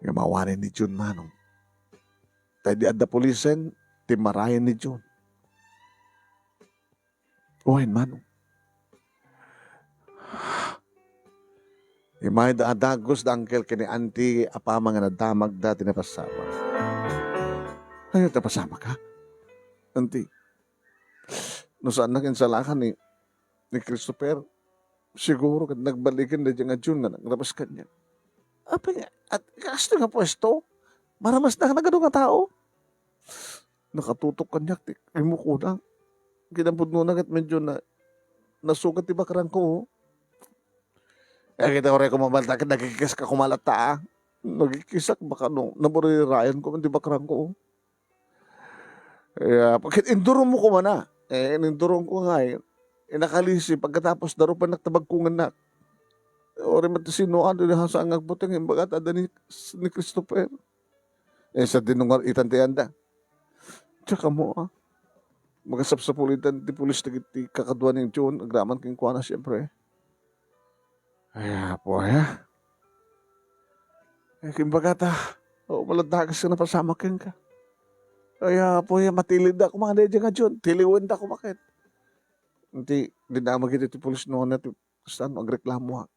Nga mawanen ni Jun, Manong. Ta idi adda pulisen, timmarayan ni Jun. Wen, Manong. Immay da a dagus da uncle ken ni auntie apama nga nadamagda ti napasamak. Ania ti napasamak, ha? Auntie, no saannak insalakan ni, ni Christopher, siguro ket nagbaliken daydiay nga Jun nga nagrabas kaniak. Apay, at kastoy nga puesto, maramasda kadagiti adu nga tao. Nakatutok kaniak ti immukona. Kinapudnona ket medyo na, nasugat ti bakrangko, oh. Eh, kita uray ko mabalta ket nagkikisak koma latta, ah. Nagkikisak baka no, naburirayanko man ti bakrangko, oh. Eh, ah, pag-, indurongmo koma na. Eh, inindurongko nga, eh, inakalisi pagkatapos darupennak ta bagkongennak. Uray met ti sinoan, di saan nga agbuteng, imbaga ta adda ni, ni Christopher. Eh, sadino nga itan ti anda. Diak ammo, ah. Magasapsapul itan ti pulis dagiti kakadua ni Jun, agraman kenkuana, siempre. Ay, apo, aya. Eh, kimbaga ta, o, maladakes nga napasamak kenka. Ay, apo, aya, matilidda koma daydiay nga Jun. Tiliwenda koma ket. Iti, dinamag iti ti pulis no, na ti, saan, agreklamo, ah.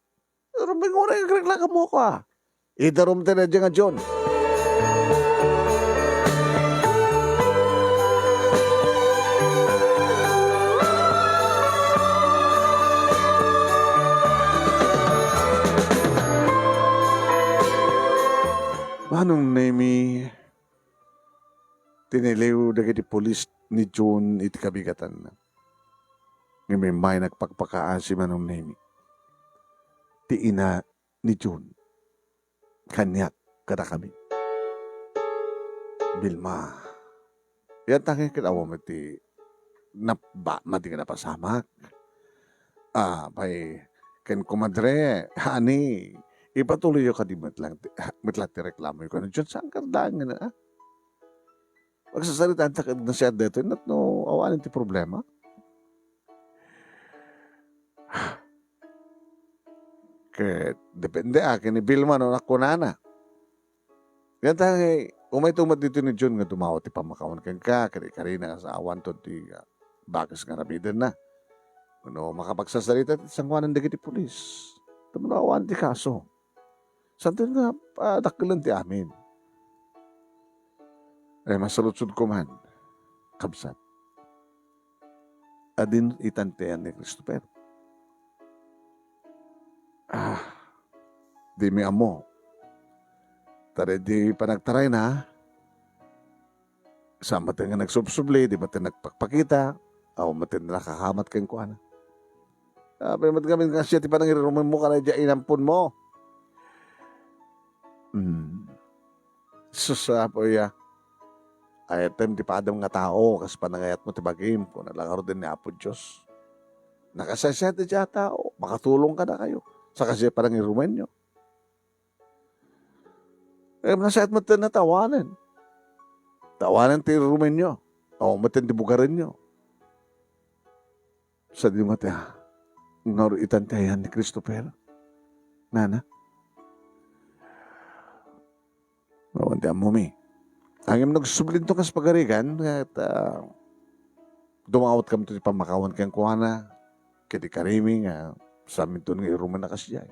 Rumbeng uray agreklamo ko, ah. Idarum ti daydiay nga Jun. Manong Nemi, tiniliw dagiti pulis ni Jun iti kabigatanna. Ngem immay nagpakpakaasi Manong Nemi. Ti ina ni Jun kaniak kadakami. Vilma, yan tangi ket awan met ti nap-, ba-, madi nga napasamak. Ah, pay, ken kumadre, honey, ipatuloyyo kadi met lang ti, met lang ti reklamoyo ken Jun, saan ka dangen, ah? Magsasaritaanta ket nasiat daytoy, no, awanen ti problema. Ket depende, ah, ken ni Vilma no nakunana. Ngata, eh, umayto met ditoy ni Jun nga dumawat ti pammakawan kenka, ket ikarina nga saawanto ti, ah, bakes nga arabidenna. Wenno makapagsasarita ti sangoanan dagiti pulis. Tapno awan ti kaso. Santo nga, ah, dakkelen ti amin. Eh, masaludsodko man, kabsat. Adin itan ti ayan ni Christopher. Ah, dimi ammo. Ta daydi panagtarayna, saan met nga nagsubsubli, di met nagpakpakita, awan met nakakamat kenkuana. Apay met ngamin nga siak ti panangirirumenmo, kana idiay inamponmo. Hmm. Sus, Apo, iya. Ayatem ti padam nga tao, kas panangayatmo ti bagim, kuna la ngaruden ni Apo Dios. Nakasaysayaat ti a tao, makatulong kadakayo. Saka siak panangirumenyo. Eh, nasayaat met ti awanen. Ta awanen ti irumenyo. Awan met ti bugarenyo. Sadino nga ti, ah, ngarud itan ti ayan ni Christopher? Nana? Awan ti ammomi. Ngem nagsublinto kas pagarigan, ket, ah, dumawatkamto ti pammakawan kenkuana, ket ikarimi nga saminton nga irumenna kasdiay.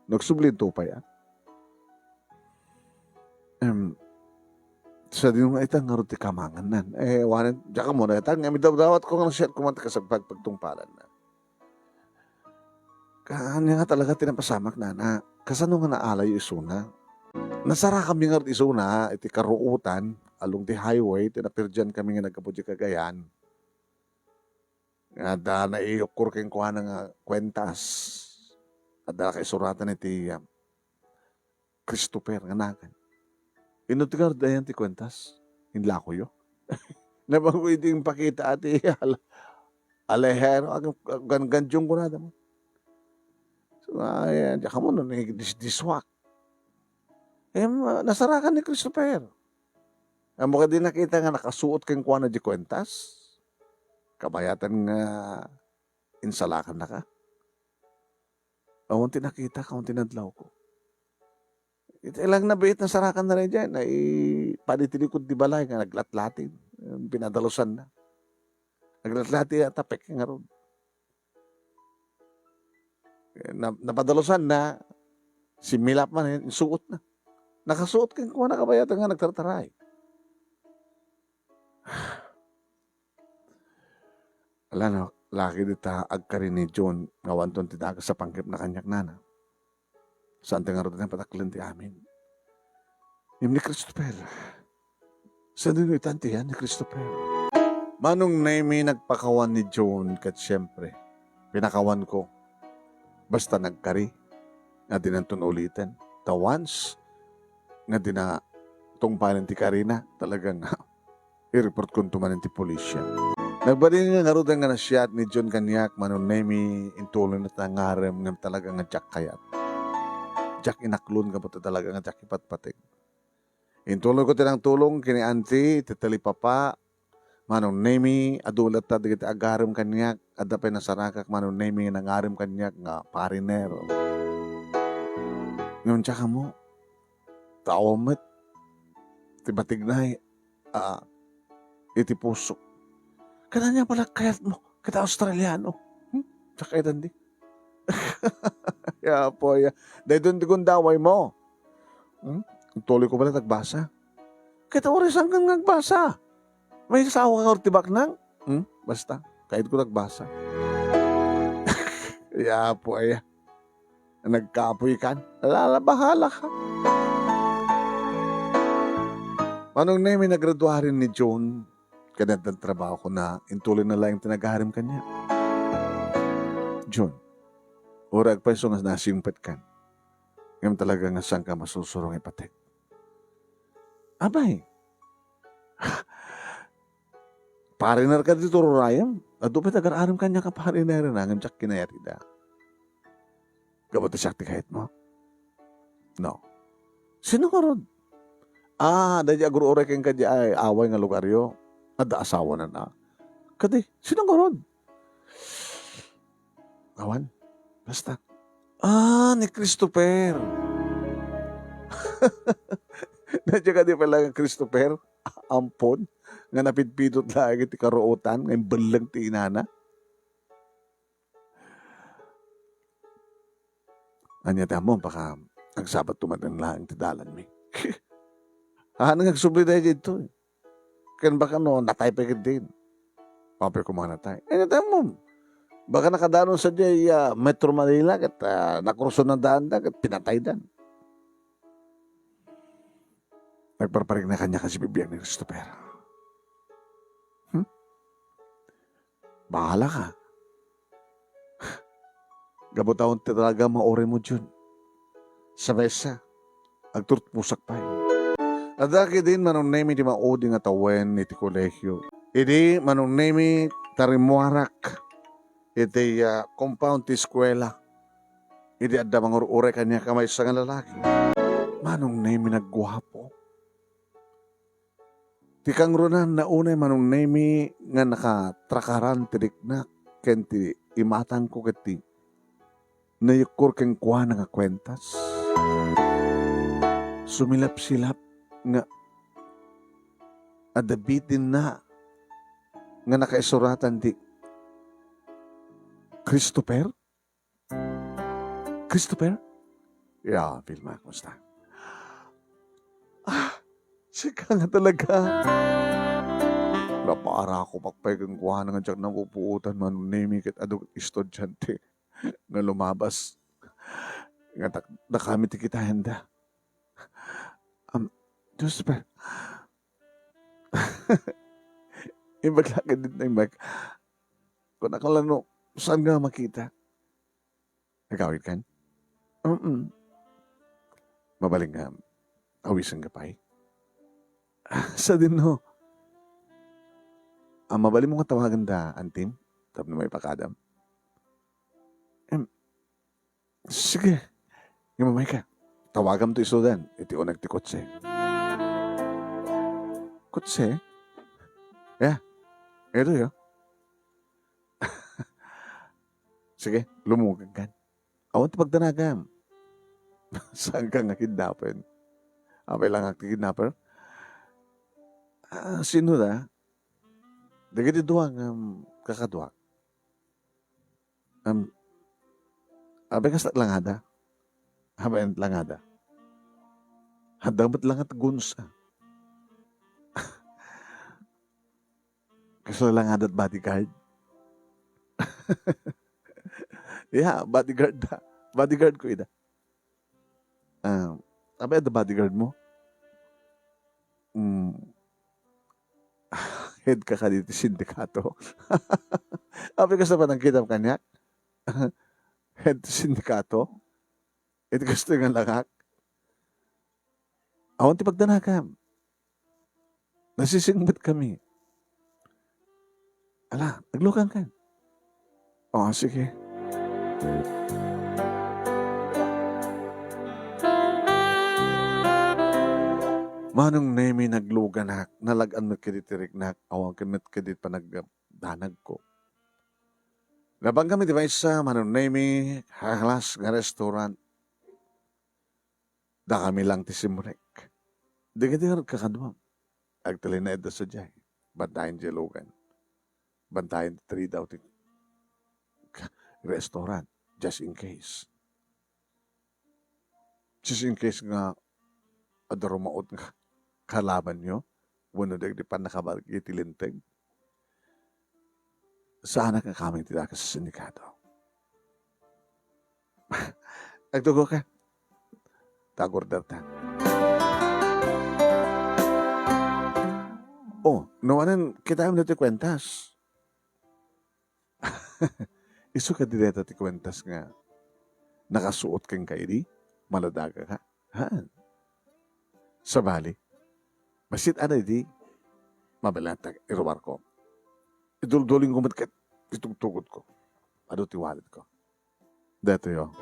Nagsublinto pay, ah. Em, sadino nga ita ngarud ti kamangannan? Eh, awanen, diak ammo dayta, ngem idawdawatko nga nasiat koma ti kasagpagpagtungpalanna. Ka-, ania nga talaga ti napasamak, nana? Kasano nga naalayo isuna? Nasarakammi ngarud isuna iti karuotan, along the highway, ti naperdian kami nga naggapu di Cagayan. Nga adda naiyukkor kenkuana nga kuentas. Adda nakaisuratan iti, ah, Christopher nga nagan. Inno ti ngarud ayan ti kuentas? Inlakoyo. Nabango idi impakita ti al-, alehero, ag-, gan-, ganjong kunada mo. So, ay, diak ammo no, ni-, dis-, diswak. Em, ah, nasarakan ni Christopher. Ammo kadi nakita nga nakasuot kenkuana di kuentas? Kabayatan nga insalakannaka? Awan ti nakitak, awan ti nadlawko. Iti lang nabiit, nasarakan na rin dyan, ay padi ti likod ti balay nga naglatlatin. Pinadalusan na. Naglatlati ata, peke ngarud. Na, napadalusan na, simmilap man, eh, insuot na. Nakasuot kenkuana kabayatan nga nagtartaray. Ala no, laki dita agkari ni June nga awanton ti dagas a panggepna kaniak, nana. Saan ti ngarud nga pataklen ti amin? Ngem ni Christopher. Saan dino itan ti yan ni Christopher? Manong Nemi nagpakawan ni June ket siyempre, pinakawan ko. Basta nagkari, nga dinanton uliten. Ta once, nga dina tungpalen ti karina, talagang i-report konto manen ti pulisya. Nagbalin nga ngaruden nga nasiat ni June kaniak, Manong Nemi, intuloy na ta ngarem ngem talaga nga diak kayat. Diak inaklon gapu ta talaga nga diak ipatpateg. Intuloy ko ti nangtulong ken ni Auntie iti talipapa, Manong Nemi, adu latta dagiti agarem kaniak, adda pay nasarakak, Manong Nemi, nga nangarem kaniak nga pariner. Ngem diak ammo, ta awan met ti batigna, ah, iti puso. Ket ania pala kayatmo ket Australiano? Hmm? Diak kayatan di. Ya, Apo, ya. Daytoy ti gundaway mo. Hmm? Tuloy ko pala tagbasa. Ket uray saan nga agbasa? May asawa ka or ti baknang? Hmm? Basta, kayat ko tagbasa. Ya, Apo, ya. Nagkapoy kan? Ala, ala, bahala ka. Manong Nemi, nagraduaren ni June, ket addan trabaho na, intuloy na laeng ti nagarem kaniak. June, uray agpayso nga nasingpet kan. Ngem talaga nga saan ka masursurong ipateg. Abay, pariner ka ditoy rurayem. Adu pay tagar-arem kaniak a pariner, ngem diak kinayat ida. Gapu ta siak ti kayatmo? No. Sino ngarud? Ah, daydi agur-uray kenka diay away nga lugaryo. Adda asawana na. Kadi, sino ngarud? Awan. Basta. Ah, ni Christopher. Nadya kadi pala nga Christopher? Ampon. Nga napidpidot laeng iti karuotan, nga imbelleng ti inana. Ania ti ammom, baka agsabatto met laeng ti dalanmi. Haan nga agsubli daydi ditoy. Ken baka no, natay pay ketdin. Apay koma natay. Ania ti ammom? Baka nakadanon sadiay, ah, Metro Manila ket, ah, nakurso na daanda ket pinataydan. Nagparparikna kaniak a bibiag ni Christopher. Hmm? Bahala ka. Gapu ta awan ti talaga mauray mo, Jun. Sabay sa, agturtpusak pay. Adda ketdin Manong Nemi ti maudi nga tawen iti kolehio. Idi Manong Nemi, tarimmuarak iti, ah, compound ti eskuela. Idi adda mangur-uray kaniak a maysa nga lalaki. Manong Nemi, nagguapo. Ti kangrunanna unay Manong Nemi nga nakatrakaran ti riknak ken ti imatangko ket ti nayukkor kenkuana nga kuentas. Sumilap-silap nga adda bitinna nga nakaisuratan ti Christopher? Christopher? Ya, Vilma, kumusta? Ah, sika nga talaga. Napaarakop pay kenkuana nga diak napupuotan Manong Nemi ket adu ket estudiante nga lumabas. Nga dak-, dakami ti kitayanda. Um, Christopher, Imbag la ket dit naimbag. Kunak la no, saan nga makita? Agawid kan? Mm. Mabalin nga, awisen ka pay? Sadin no. Ah, mabalin mo nga tawagan da, antim? Tapno maipakadam. Em, sige. Ngem mamay ka. Tawagam to isudan. Iti uneg ti kotse. Kotse? Ya. Ito yo. Sige, lumugag kan. Awan ti pagdanagam. Saan ka nga kidnapen? Apay lang ak ti kidnapper? Ah, sino da? Dagiti dua nga, um, kakaduak. Um, apay kasta langada? Apay langada? Adda met langat guns, ah. Kasla langada ti bodyguard? Ya, bodyguard da. Bodyguard ko ida. Ah, apay adda bodyguard mo? Mm. Head ka kadi ti sindikato? Apay kasta panangkitam kaniak? Head ti sindikato? Iti kastoy nga langak? Awan ti pagdanagam. Nasisingpet kami. Ala, naglukan kan. Oo, sige. Manong Nemi, nagluganak, nalag-an met kadi ti riknak, awan ket met kadi panagdanagko. Napan kami ti maysa, Manong Nemi, halas nga restaurant. Dakami lang ti simrek. Dagiti kakaduam, agtalinaedda sadiay. Bantayan diay lugan. Bantayan ti three daw ti restaurant, just in case. Just in case nga adda rumaot nga kalabanyo, wenno dagiti pannakabalgi iti linteg. Saanak nga kameng ti dakes a sindikato. Agtugaw ka. Tagurder ta. Oh, no anan, kitaem ditoy kuentas. Isu kadi dayta ti kuentas nga nakasuot kenka idi? Maladaga ka? Haan. Sabali, bassit ada idi, mabalin ta iruarko. Idulduling ko met ket itugtugodko. Adu ti walletko. Daytoy, oh.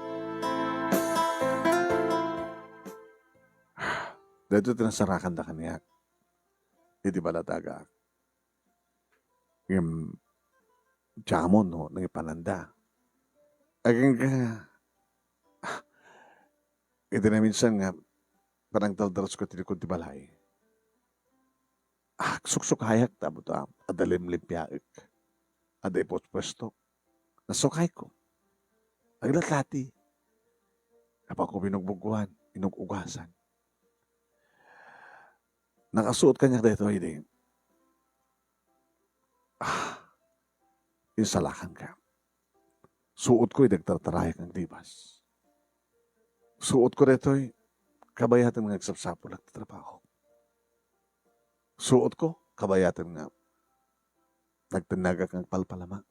Daytoy ti nasarakanda kaniak idi baladagaak. Ngem, diamon no nangipananda. Agingga, iti naminsan nga panangdaldalusko iti likod ti balay. Ah, suksukayak, tapno ta adda limlimpiaek. Adda ipuspuesto. Nasukayko. Aglatlati. Apako binugbuggoan, inug-ugasan. Nakasuot kaniak daytoy idi. Ah, insalakanka. Suotko idi agtartarayak nga agdibas. Suotko daytoy kabayatan nga agsapsapulak ti trabaho. Suotko kabayatan nga nagtennagak nga agpalpalama.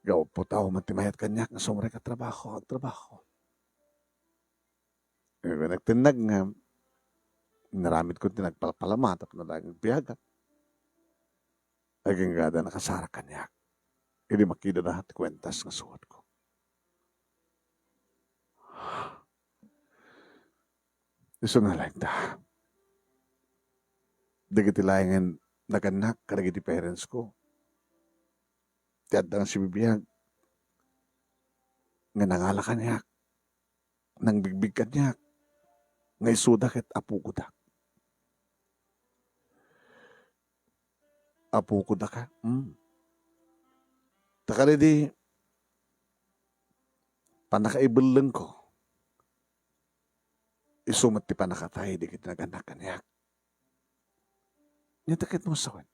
Gapu ta awan ti mayat kaniak nga sumrek a trabaho, agtrabaho. Ket nagtennag nga, inaramidko ti nagpalpalama tapno laeng agbiagak. Agingga adda nakasarak kaniak idi makidada ti kuentas nga suotko. Isu nga laeng ta. Dagiti laengen nagannak kadagiti parents ko. Ti adda nga sibibiag nga nangala kaniak, nangbigbig kaniak, nga isuda ket apokodak. Apokodak, a? Hmm. Ta kadidi, pannakaibellengko, isu met ti pannakatay dagiti nagannak kaniak. Nia ta ket no sawen.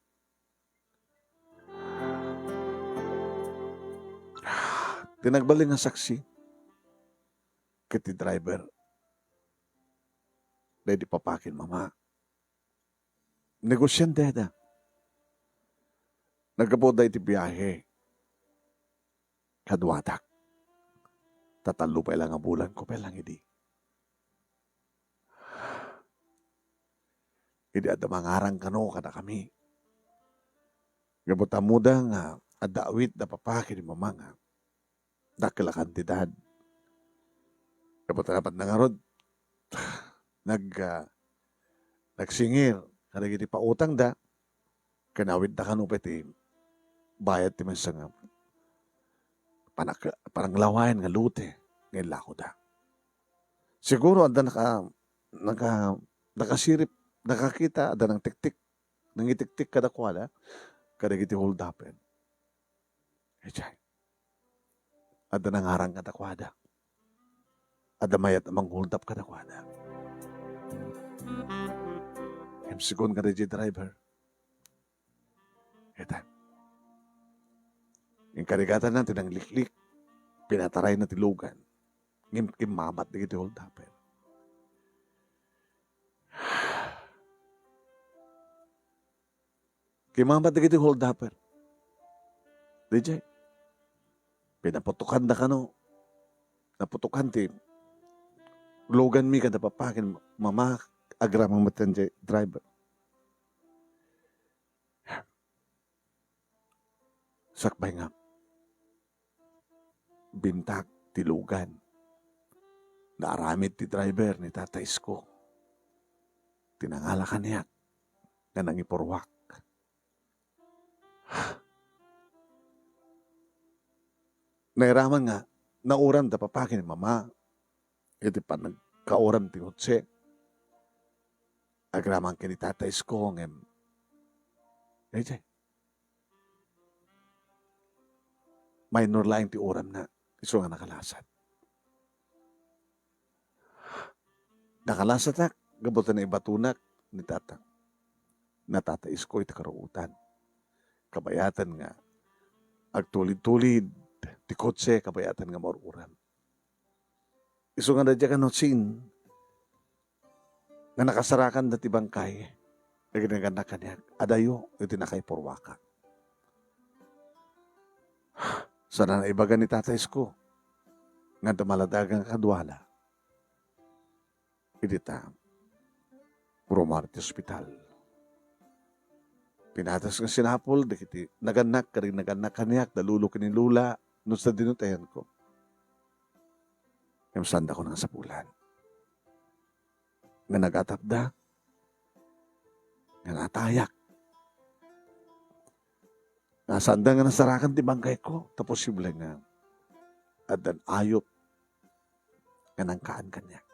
Ti nagbalin nga saksi ket ti driver daydi papa ken mama. negosiante da. Naggapu da iti biahe kaduadak. Ta tallo pay la nga bulanko pay lang idi. Idi adda mangarang kano kadakami. Gapu ta ammoda nga adda awit da papa ken ni mama nga dakkel a kantidad. Gapu ta napatna ngarud, nag-, ah, nagsingir kadagiti pautangda, ken awitda kano pay ti bayad ti maysa nga panak-, pananglawayan nga lote nga illakoda. Siguro adda naka-, naka-, nakasirip, nakakita, adda nangtiktik, nangitiktik kadakuada, kadagiti holdupper. Idiay. Adda nangarang kadakuada. Adda mayat a manghold up kadakuada. Imsigon kadagidiay driver. Ita. Inkarigatanna ti nangliklik, pinatarayna ti lugan. Ngem kimmamat dagiti holdupper. Kimmamat dagiti holdupper. Diay. Pinaputokanda kano. Naputokan ti luganmi kada papa ken mama, agraman met diay driver. Sakbay nga, bintak ti lugan. Naaramid ti driver ni Tata Isko. Ti nangala kaniak nga nangipurruak. Nairaman nga nauram da papa ken ni mama iti panagkauram ti kotse. Agraman ken ni Tata Isko ngem, eh, minor laeng ti uramna, isu nga nakalasat. Nakalasatak, gapu ta naibatonak ni Tata. Natata Isko iti karuotan. Kabayatan nga agtulid-tulid ti kotse, kabayatan nga maur-uram. Isu nga diay kano scene nga nakasarakanda ti bangkay dagiti nagannak kaniak, adayo iti nakaipurruaka. Sana naibaga ni Tata Isko nga adda maladagan nga kaduana idi ta rummuar ti ospital. Pinatas nga sinapul dagiti nagannak, kadagiti nagannak kaniak, da lolo ken ni lola, no sa dinuteanko. Ngem saandako nga nasapulan nga nagatapda, nga natayak. Nga saanda nga nasarakan ti bangkayko, ta posible nga addan ayup nga nangkaan kaniak.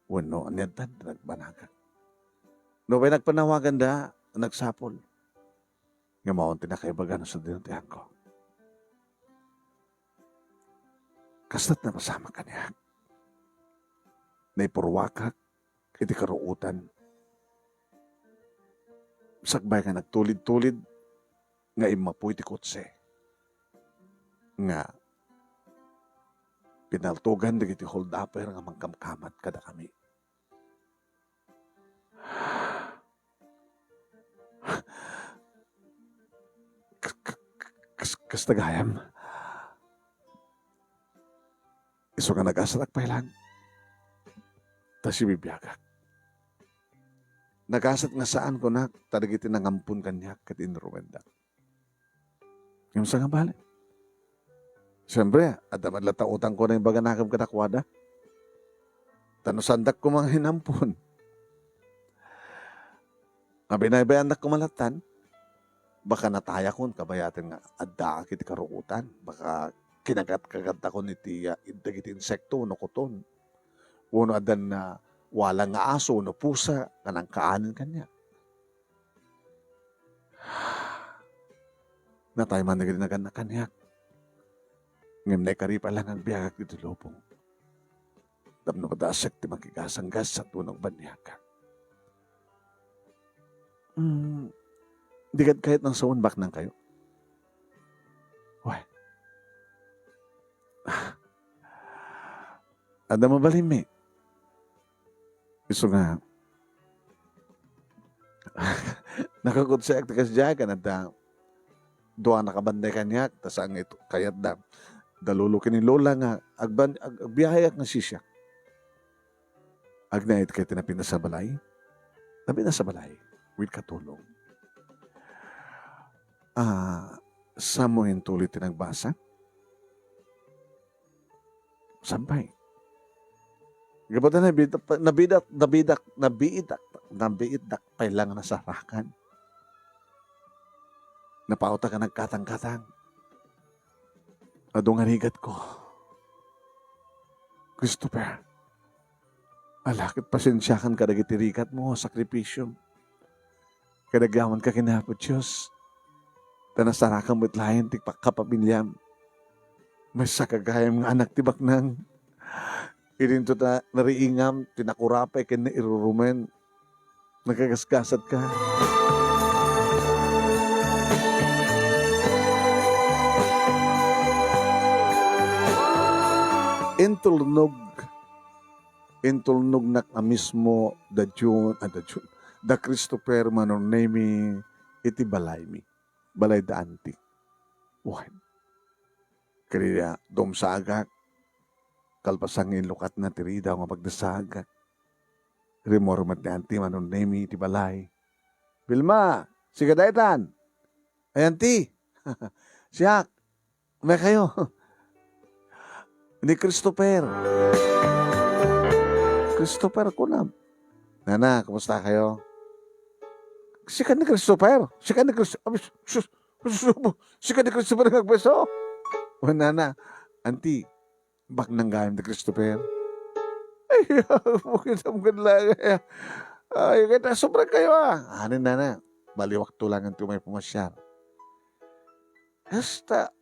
Wenno, aniaddan ti nagbanagak. No pay nagpanawaganda, nagsapul. Ngem awan ti nakaibaga no sa dinuteanko. Kasto't napasamak kaniak. Naipurruakak iti karuotan. Sakbay nga nagtulid-tulid nga immapuy ti kotse nga pinaltogan dagiti holdupper nga mangkamkamat kadakami. Kas-, kas-, kasta gayam. Isu nga nagasatak pay laeng ta sibibiagak. Nagasat nga saan, kunak, ta dagiti nangampon kaniak ket inrumendak. Ngem saan nga bale? Siempre, adda met latta utangko nga imbaganakem kadakuada. Ta no saandak koma nga inampon, nga binaybayandak koma lattan, baka natayakon kabayatan nga addaak iti karuotan. Baka kinagatkagattakon iti, ah, dagiti insekto wenno kuton. Wenno addan, ah, walang nga aso wenno pusa nga nangkaanen kaniak. Natay man dagiti nagannak kaniak. Ngem naikari pay laeng nga agbiagak ditoy lubong. Tapno madasek ti makigasanggasat wenno agbaniagak. Hmm, di kad kayat nang sawen baknangkayo? Wen. Adda mabalinmi. Isu nga, Nakakutsayak ti kasdiay, ken adda dua a nakabanday kaniak, ta saan nga ito, kayatda da lolo ken ni lola nga agban-, ag-, agbiayak nga sisiak. Agnaed kayo ti napintas a balay? Napintas a balay, with katulong. Ah, saan mo intuli ti nagbasa? Sampay. Gapu ta nabidak, nabidak, nabidak, nabidak, nabidak pay lang nasarakan. Napauta ka nagkatang-katang. Adu nga rigatko. Christopher, ala ket pasensiakan kadagiti rigatmo, sakripisio. Kadagyaman ka ken Apo Dios. Ta nasarakan met laeng ti pakapamiliam. Maysa ka gayam nga anak ti baknang. Idinto ta nariingam ti nakurapay ken nairurumen. Nakagasgasat ka. Intulnog. Intulnognak a mismo da Jun, ah, da Jun, da Christopher Manong Nemi iti balaymi. Balay da anti. Wen. Kadi dumsagak. Kalpasan nga inlukatna ti ridaw nga pagdasagak. Rimmuar met ni anti Manong Nemi iti balay. "Vilma, sika daytan?" "Ay, anti." "Siak." "Umay kayo." "Ni Christopher." "Christopher," kunam. "Nana, kumusta kayo?" "Sika ni Christopher? Sika ni Chris-, abis, sus, sus, sus, sika ni Christopher nga agbeso?" "O, nana, anti, baknang gayam ni Christopher." "Ay, bukitam gud lang. Ay, kayat a sobra kayo, ah." "Anin, nana, baliwak to lang ti umay pumasiar." Kasta,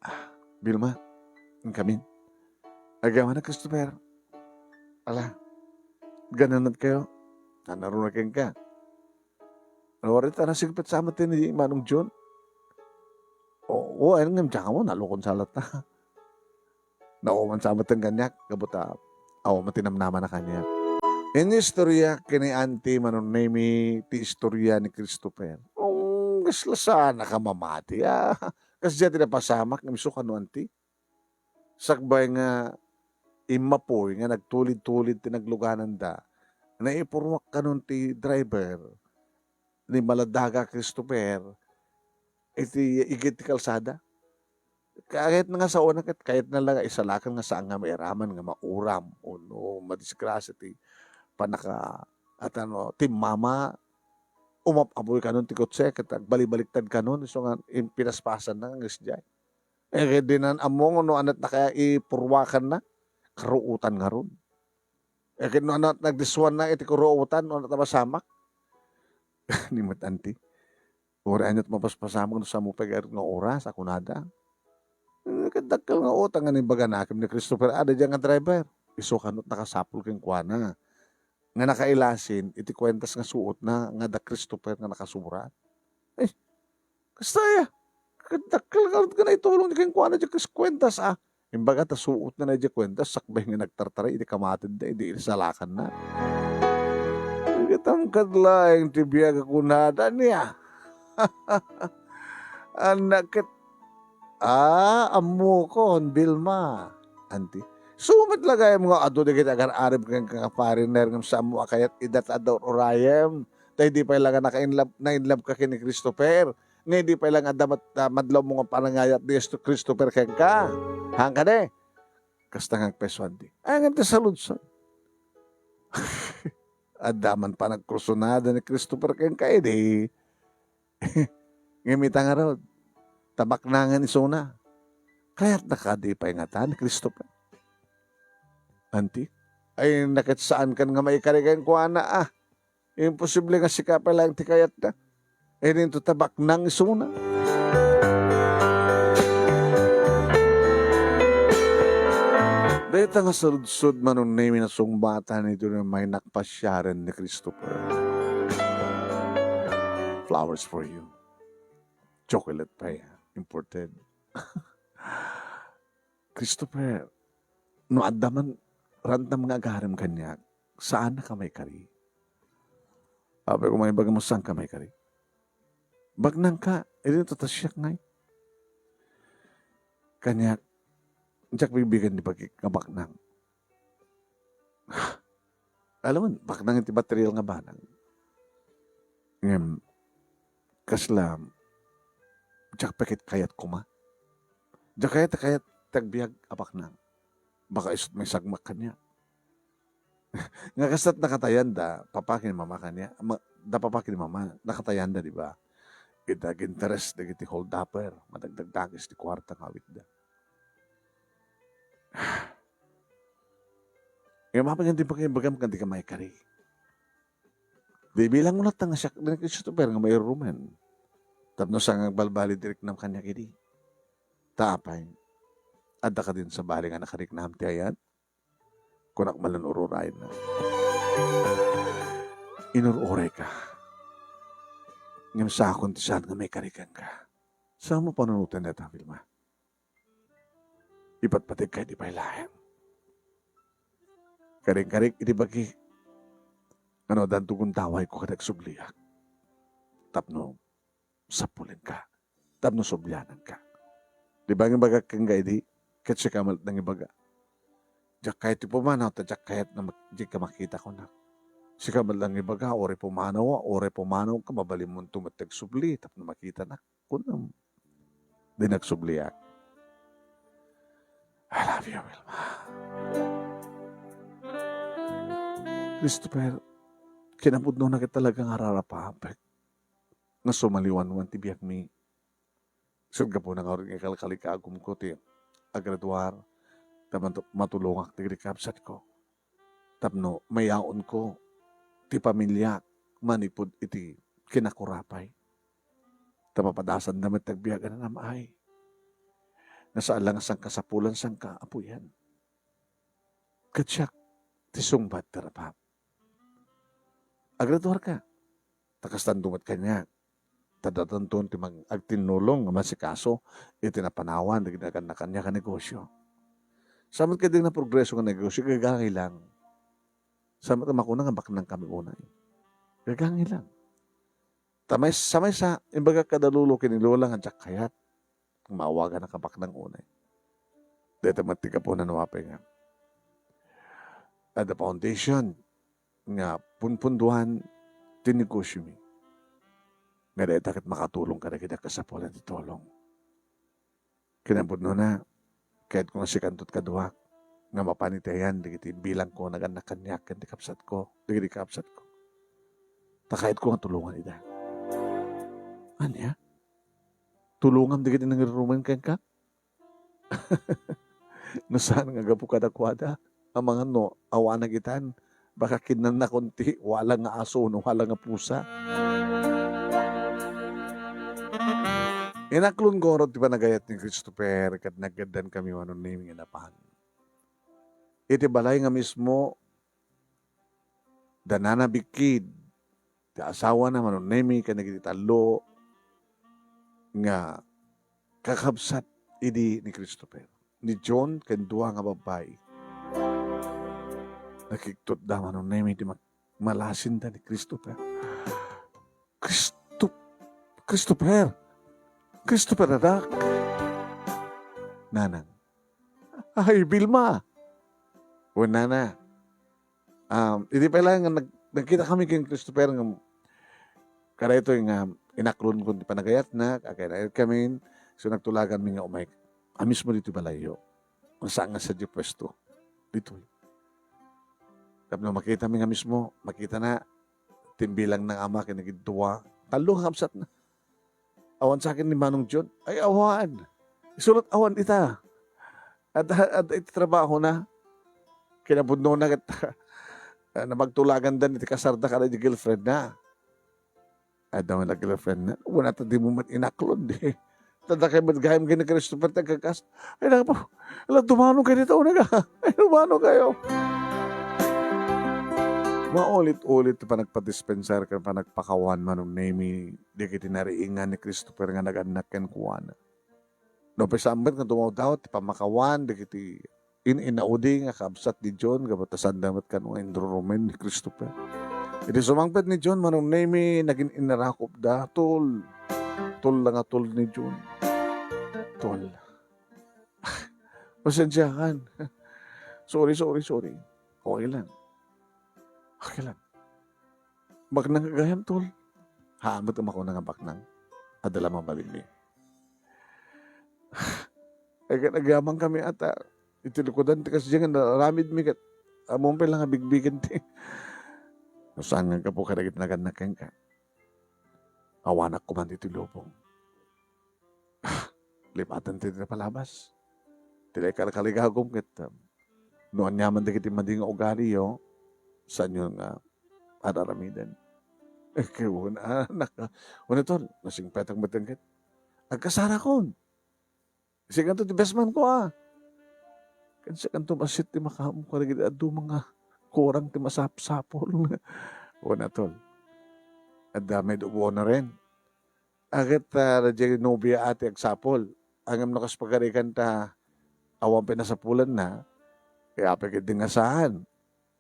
ah, Vilma, inkamin. Agyaman na, Christopher. Ala, gananat kayo. Nanaruna kenka. Ano, wari ta nasigpet sa amat ni Manong John? Oo, ayun nga, diyan ka mo, nalukon sa lata. Nauman sa amat ang ganyak, gapu ta, awan ti namnama na kaniak. Inistorya ken ni Auntie Manong Nemi ti istorya ni Christopher. Um, kasla saan a ka mamati, ah. Kasdiay ti napasamak, ngem isu kano, Auntie? Sakbay nga immapoy nga nagtulid-tulid ti naglugananda, naipurruak kanon ti driver ni Maladaga Christopher iti igid ti kalsada. Kayatna nga saona ket kayatna la nga isalakan nga saan nga mairaman nga mauram wenno madisgrasya ti pannaka-, at ano, timmama, umap-apoy kanon ti kotse ket agbalibaliktad kanon isu nga in-, pinaspasanna nga isdiay. Eh, ket dinan ammo no anat na kaya ipurruakanna, karuotan ngarud. Eh, ket no anat nagdiswanna iti karuotan, no anat a masamak. Ni met, Auntie. Uray aniat mapaspasamak no saan mo pay nga oras a kunada. Eh, ket dakkel nga utang nga imbaganakem ni Christopher, adda diay nga driver. Isu kano ti nakasapul kenkuana nga nakailasin iti kuentas nga suotna nga da Christopher nga nakasurat. Eh, kasta aya, ket dakkel nga, nga naitulong ti kenkuana diay kas-, kuentas, ah. Imbaga ta suotna na diay kuentas, sakbay nga nagtartaray iti kamatedda idi isalakanna. Ket amkad laeng ti biag a kunada ania. Annak ket, ah, ammokon, Vilma. Auntie, isu met la gayam nga adu dagiti agar-arem kenka nga foreigner ngem saanmo a kayat ida ta adda ur-urayem. Ta idi pay la nga naka-inlove, na-inlove ka ken ni Christopher, nga idi pay la nga adda mat-, ah, madlawmo nga panangayat ni Cristo-, Christopher kenka. Haan kadi? Kasta nga agpayso, Auntie. Ay, ngem ti saludsod. Adda man panagkursunada ni Christopher kenka idi. Ngem ita ngarud, ta baknangen isuna. Kayatna kadi pay ngata ni Christopher? Auntie? Ay, naket saankan nga maikari kenkuana, ah. Imposible nga sika pay laeng ti kayatna. Idinto ta baknang isuna. Dayta nga saludsod, Manong Nemi, nasungbatan iti may nakpasiaren ni Christopher. Flowers for you. Chocolate pa yan. Imported. Christopher, no adda man rantam nga agarem kaniak, saan ka maikari? Apay, koma ibaga mo, saan ka maikari? Baknangka, idinto ta siak ngay. Kaniak, diak bigbigen ti bagik nga baknang. Alamon, baknang iti material nga banag. Ngem, kasla, diak pay ket kayat koma. Diak kayat, kayat ti agbiag a baknang. Baka isu't maisagmak kaniak. Nga kasta't nakatayanda, papa ken mama kaniak, ma-, da papa ken mama, nakatayanda, di ba? Iti aginteres dagiti holdupper, madagdagdagis ti kuarta nga awitda. Ngem apay nga di pakibagam ken di ka maikari? Di bilang mo latta nga siak ni Christopher nga mairumen. Tapno saan nga agbalbaliw ti riknam kaniak idi. Ta apay, adda kadin sabali nga nakariknam ti ayan? Kunak manen ururayenna. Inur-urayka. Ngem saakon ti saan nga maikari kenka. Saan mo panunoten dayta, Vilma? Ipatpategka iti pay laeng. Karing-karik iti bagi, nga no, addan ti gundawayko ket agsubliak. Tapno sapulenka, tapno subliananka. Di ba nga ibagak kenka idi, ket sika met nga ibaga. Diak kayat ti pumanaw, ta diak kayat nga mak-, dika makita, kunak. Sika met nga ibaga, uray pumanaw, uray pumanawka, mabalinmonto met ti agsubli, tapno makitanak. Kunam, di nagsubliak. I love you, Wilma. Christopher, kinapudnona ket talaga nga ararapaapek nga sumaliwanwan ti biagmi. Ket gapuna nga uray nga ikalkalikagumko ti agraduar, ta matu-, matulongak dagiti kabsatko. Tapno mayaonko ti pamiliak manipud iti kinakurapay. Ta papadasanda met ti agbiag a nanam-ay. Nga saan la nga sangkasapulan, sangkaapuyan. Ket siak ti sungbat ti rapap. Agraduarka. Ta kastanto met kaniak. Ta addanton ti mang-, agtinnulong nga masikaso iti napanawan dagiti nagannak kaniak a negosyo. Saan met kadi nga naprogreso nga negosyo, gagangay lang. Saan met makuna nga baknangkami unay. Gagangay lang. Ta may, sa maysa, imbagak kada lolo ken ni lola nga diak kayat nga maawagannak a baknang unay. Dayta met ti gapuna no apay nga adda foundation nga punpundoan ti negosyomi. Nga dayta ket makatulong kadagiti kasapulan ti tulong. Kinapudnona, kayatko nga sikanto ti kaduak nga mapan iti ayan dagiti bilangko nga nagannak kaniak ken ti kabsatko, dagiti kabsatko. Ta kayatko nga tulongan ida. Ania? Tulongam dagiti nangirurumen kenka? No saan nga gapu kadakuada, amangan no awanak itan, baka kinnannakon ti wala nga aso wenno wala nga pusa. Inaklon ngarud ti panagayat ni Christopher ket naggaddankami Manong Nemy nga napan. Iti balay nga mismo, da Nana Bikid, ti asawana, Manong Nemy, ken dagiti tallo nga kakabsat idi ni Christopher, ni John ken dua nga babbai. Nakigtotda, Manong Nemy, ti mag-, malasinda ni Christopher. "Christo-, Christopher! Christopher, anak!" "Nanang." "Ay, Vilma!" Kunana. Um, idi pay laeng nga nag-, nagkita kami ken Christopher nga kadaytoy nga inaklon kon ti panagayatna, agkayat kami, so nagtulaganmi nga umay a mismo ditoy balayyo. Saan nga sadiay puesto. Ditoy. Tapno makitami nga mismo, makitana, ti imbilangna nga ama ken dagiti dua, tallo nga kabsatna. Awan sa akin ni Manong John? Ay, awan. Isulat awan ita. At, at iti trabahona. Kinapudnona ket, ah, napagtulagandan iti kasarda kada di girlfriendna. Adda met a girlfriendna. Wen, ta dimo met inaklon, di. Ta dakay met gayam ken ni Christopher ti agkakabsat. Ay, naku po. Ala, dumano kayo dita, una ka. Ay, dumano kayo. Maulit-ulit ti panagpadispensar ken panagpakawan, Manong Nemy, dagiti nariingan ni Christopher nga nagannak kenkuana. No, pay saan met nga dumawdaw ti pammakawan dagiti in-inaudi nga kabsat ni John, gapu ta sanda met kano nga inrurumen ni Christopher. Idi sumangpet ni John, Manong Nemy, nagin-innarakupda, tol. tol la nga tol ni June. Tol. Pasensiakan. Sorry, sorry, sorry. Okay lang. Okay lang. Baknang gayam, tol. Haan met a makuna nga baknang. Adda la mabalinmi. Ay, ket agyamankami ata. Iti likudan ti kasdiay nga naaramidmi ket ammom pay la nga bigbigen ti. No saan nga gapu kadagiti nagannak kenka. Awanak koma ditoy lubong. Lipaten ti napalabas. Ti naikalkaligagom ket, um, no aniaman dagiti madi nga ugaliyo, saanyo nga ar-aramiden. Ket una, anak, una, tol, nasingpetak met ket agkasarakon. Sikanto ti best man ko, a. Ken sikanto bassit ti makaammo kadagiti dadduma nga kurang ti masapsapul. Una, tol. Adda maid of honoren. Aket, ah, daydiay nobia a ti agsapul. Ngem no kas pagarigan ta awan pay nasapulanna, apay ketdi nga saan?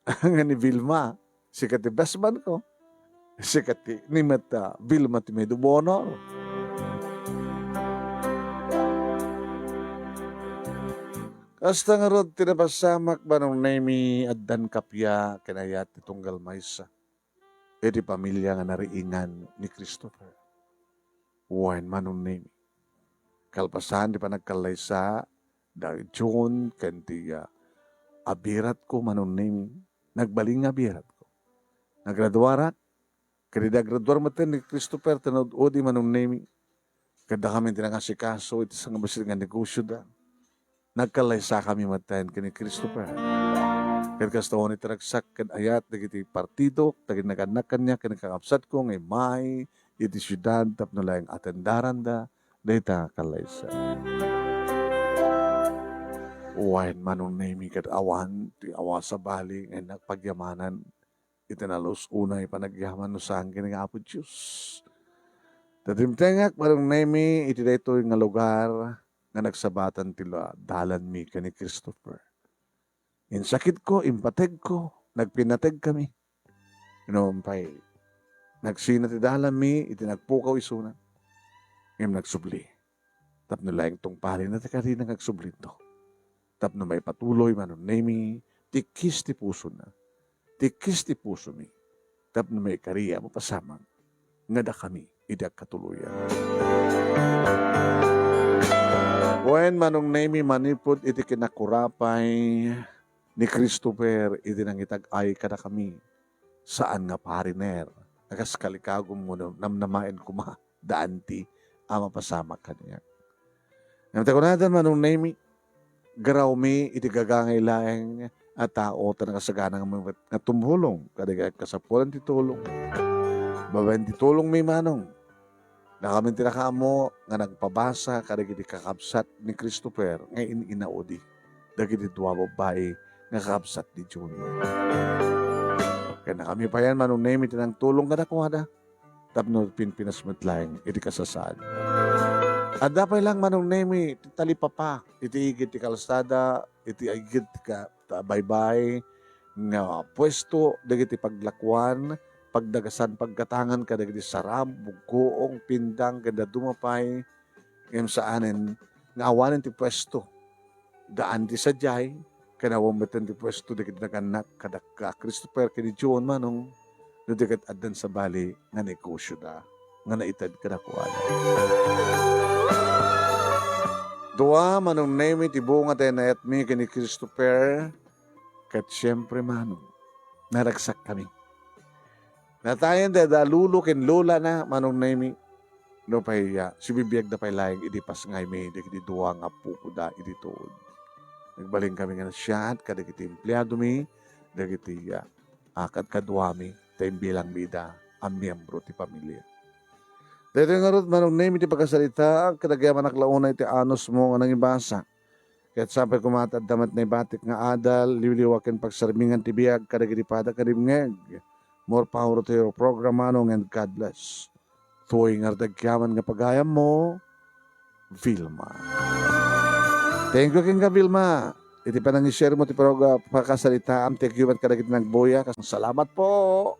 Nga ni Vilma, sika ti best man ko. Sika ti, ni met, ah, Vilma ti maid of honor. Kasta ngarud ti napasamak, Manong Nemy, addan kappia ken ayat ti tunggal maysa iti pamilia nga nariingan ni Christopher. Wen, Manong Nemy. Kalpasan ti panagkallaysa da June ken ti, ah, abiratko, Manong Nemy. Nagbalin nga abiratko. Nagraduarak, ket idi agraduar metten ni Christopher, ti naud-udi, Manong Nemy. Ket dakami ti nangasikaso iti sangabassit nga negosioda. Nagkallaysakami metten ken ni Christopher. Ket kasta unay ti ragsak ken ayat dagiti partido, dagiti nagannak kaniak ken kakabsatko nga immay iti siudad tapno laeng atendaranda dayta kallaysa. Wen, Manong Nemy, ket awan ti awan sabali nga innak pagyamanan iti nalus-onay panagyaman no saan ken ni Apo Dios. Ta dimtengak, Manong Nemy, iti daytoy nga lugar nga nagsabatan ti la-, dalanmi ken ni Christopher. Insakitko, impategko, nagpinategkami. Nuam pay, nagsina ti dalanmi iti nagpukaw isuna. Ngem nagsubli. Tapno laeng tungpalna ti karina nga agsublinto. Tapno maipatuloy, Manong Nemy, ti kis ti pusona. Ti kis ti pusomi. Tapno maikari a mapasamak nga dakami idi agkatuloyan. Wen, Manong Nemy, manipud iti kinakurapay ni Christopher iti nangitag-ay kadakami, saan nga pariner a kas kalikagum wenno namnamaen koma da Auntie a mapasamak kaniak. Ngem ta kunada, Manong Nemy, garawmi iti gagangay laeng a tao ta nakasagana nga, nga tumulong kadagiti agkasapulan ti tulong. Babaen ti tulongmi, Manong, dakami ti nakaammo nga nagpabasa kadagiti kakabsat ni Christopher nga in-inaudi dagiti dua babbai nga kakabsat ni June. Ken dakami payen, Manong Nemy, ti nangtulong kadakuada tapno pinpinas met laeng iti kasasaad. Adda pay laeng, Manong Nemy, ti talipapa iti igid ti kalsada, iti igid ti ka-, ta-, baybay nga puesto dagiti paglakuan, pagdagasan, paggatangan kadagiti sarab, buggoong, pindang, ken dadduma pay, ngem saanen nga awanen ti puesto. Daan ti sadiay, ken awan metten ti puesto dagiti nagannak kadakka, Christopher ken ni June, Manong, no di ket addan sabali nga negosioda nga naited kadakuada. Dua, Manong Nemy, ti bunga ti nayatmi ken ni Christopher, ket siempre, Manong, naragsakkami. Natayen dayta lolo ken lolana, Manong Nemy. Nupay, ah, sibibiagda pay laeng idi pasngaymi dagiti dua nga appokoda idi tuod. Nagbalinkami nga nasiaat kadagiti empleadomi, dagiti, ah, ah, kadkaduami, ta imbilangmi ida a miyembro ti pamilia. Daytoy ngarud, Manong Nemy, ti pakasaritaak, ket agyamanak la unay ti anusmo nga nangibasa. Ket sapay koma ta adda met naibatik nga adal, liwliwa ken pagsarmingan ti biag kadagiti pada ken rimngeg. More power to your program, Manong, and God bless. Tuy nga agyaman nga pagayammo, Vilma. Thank you kenka, Vilma. Iti panangi-share mo ti program, pakasaritaam, thank you met kadagiti nagbuya. Salamat po.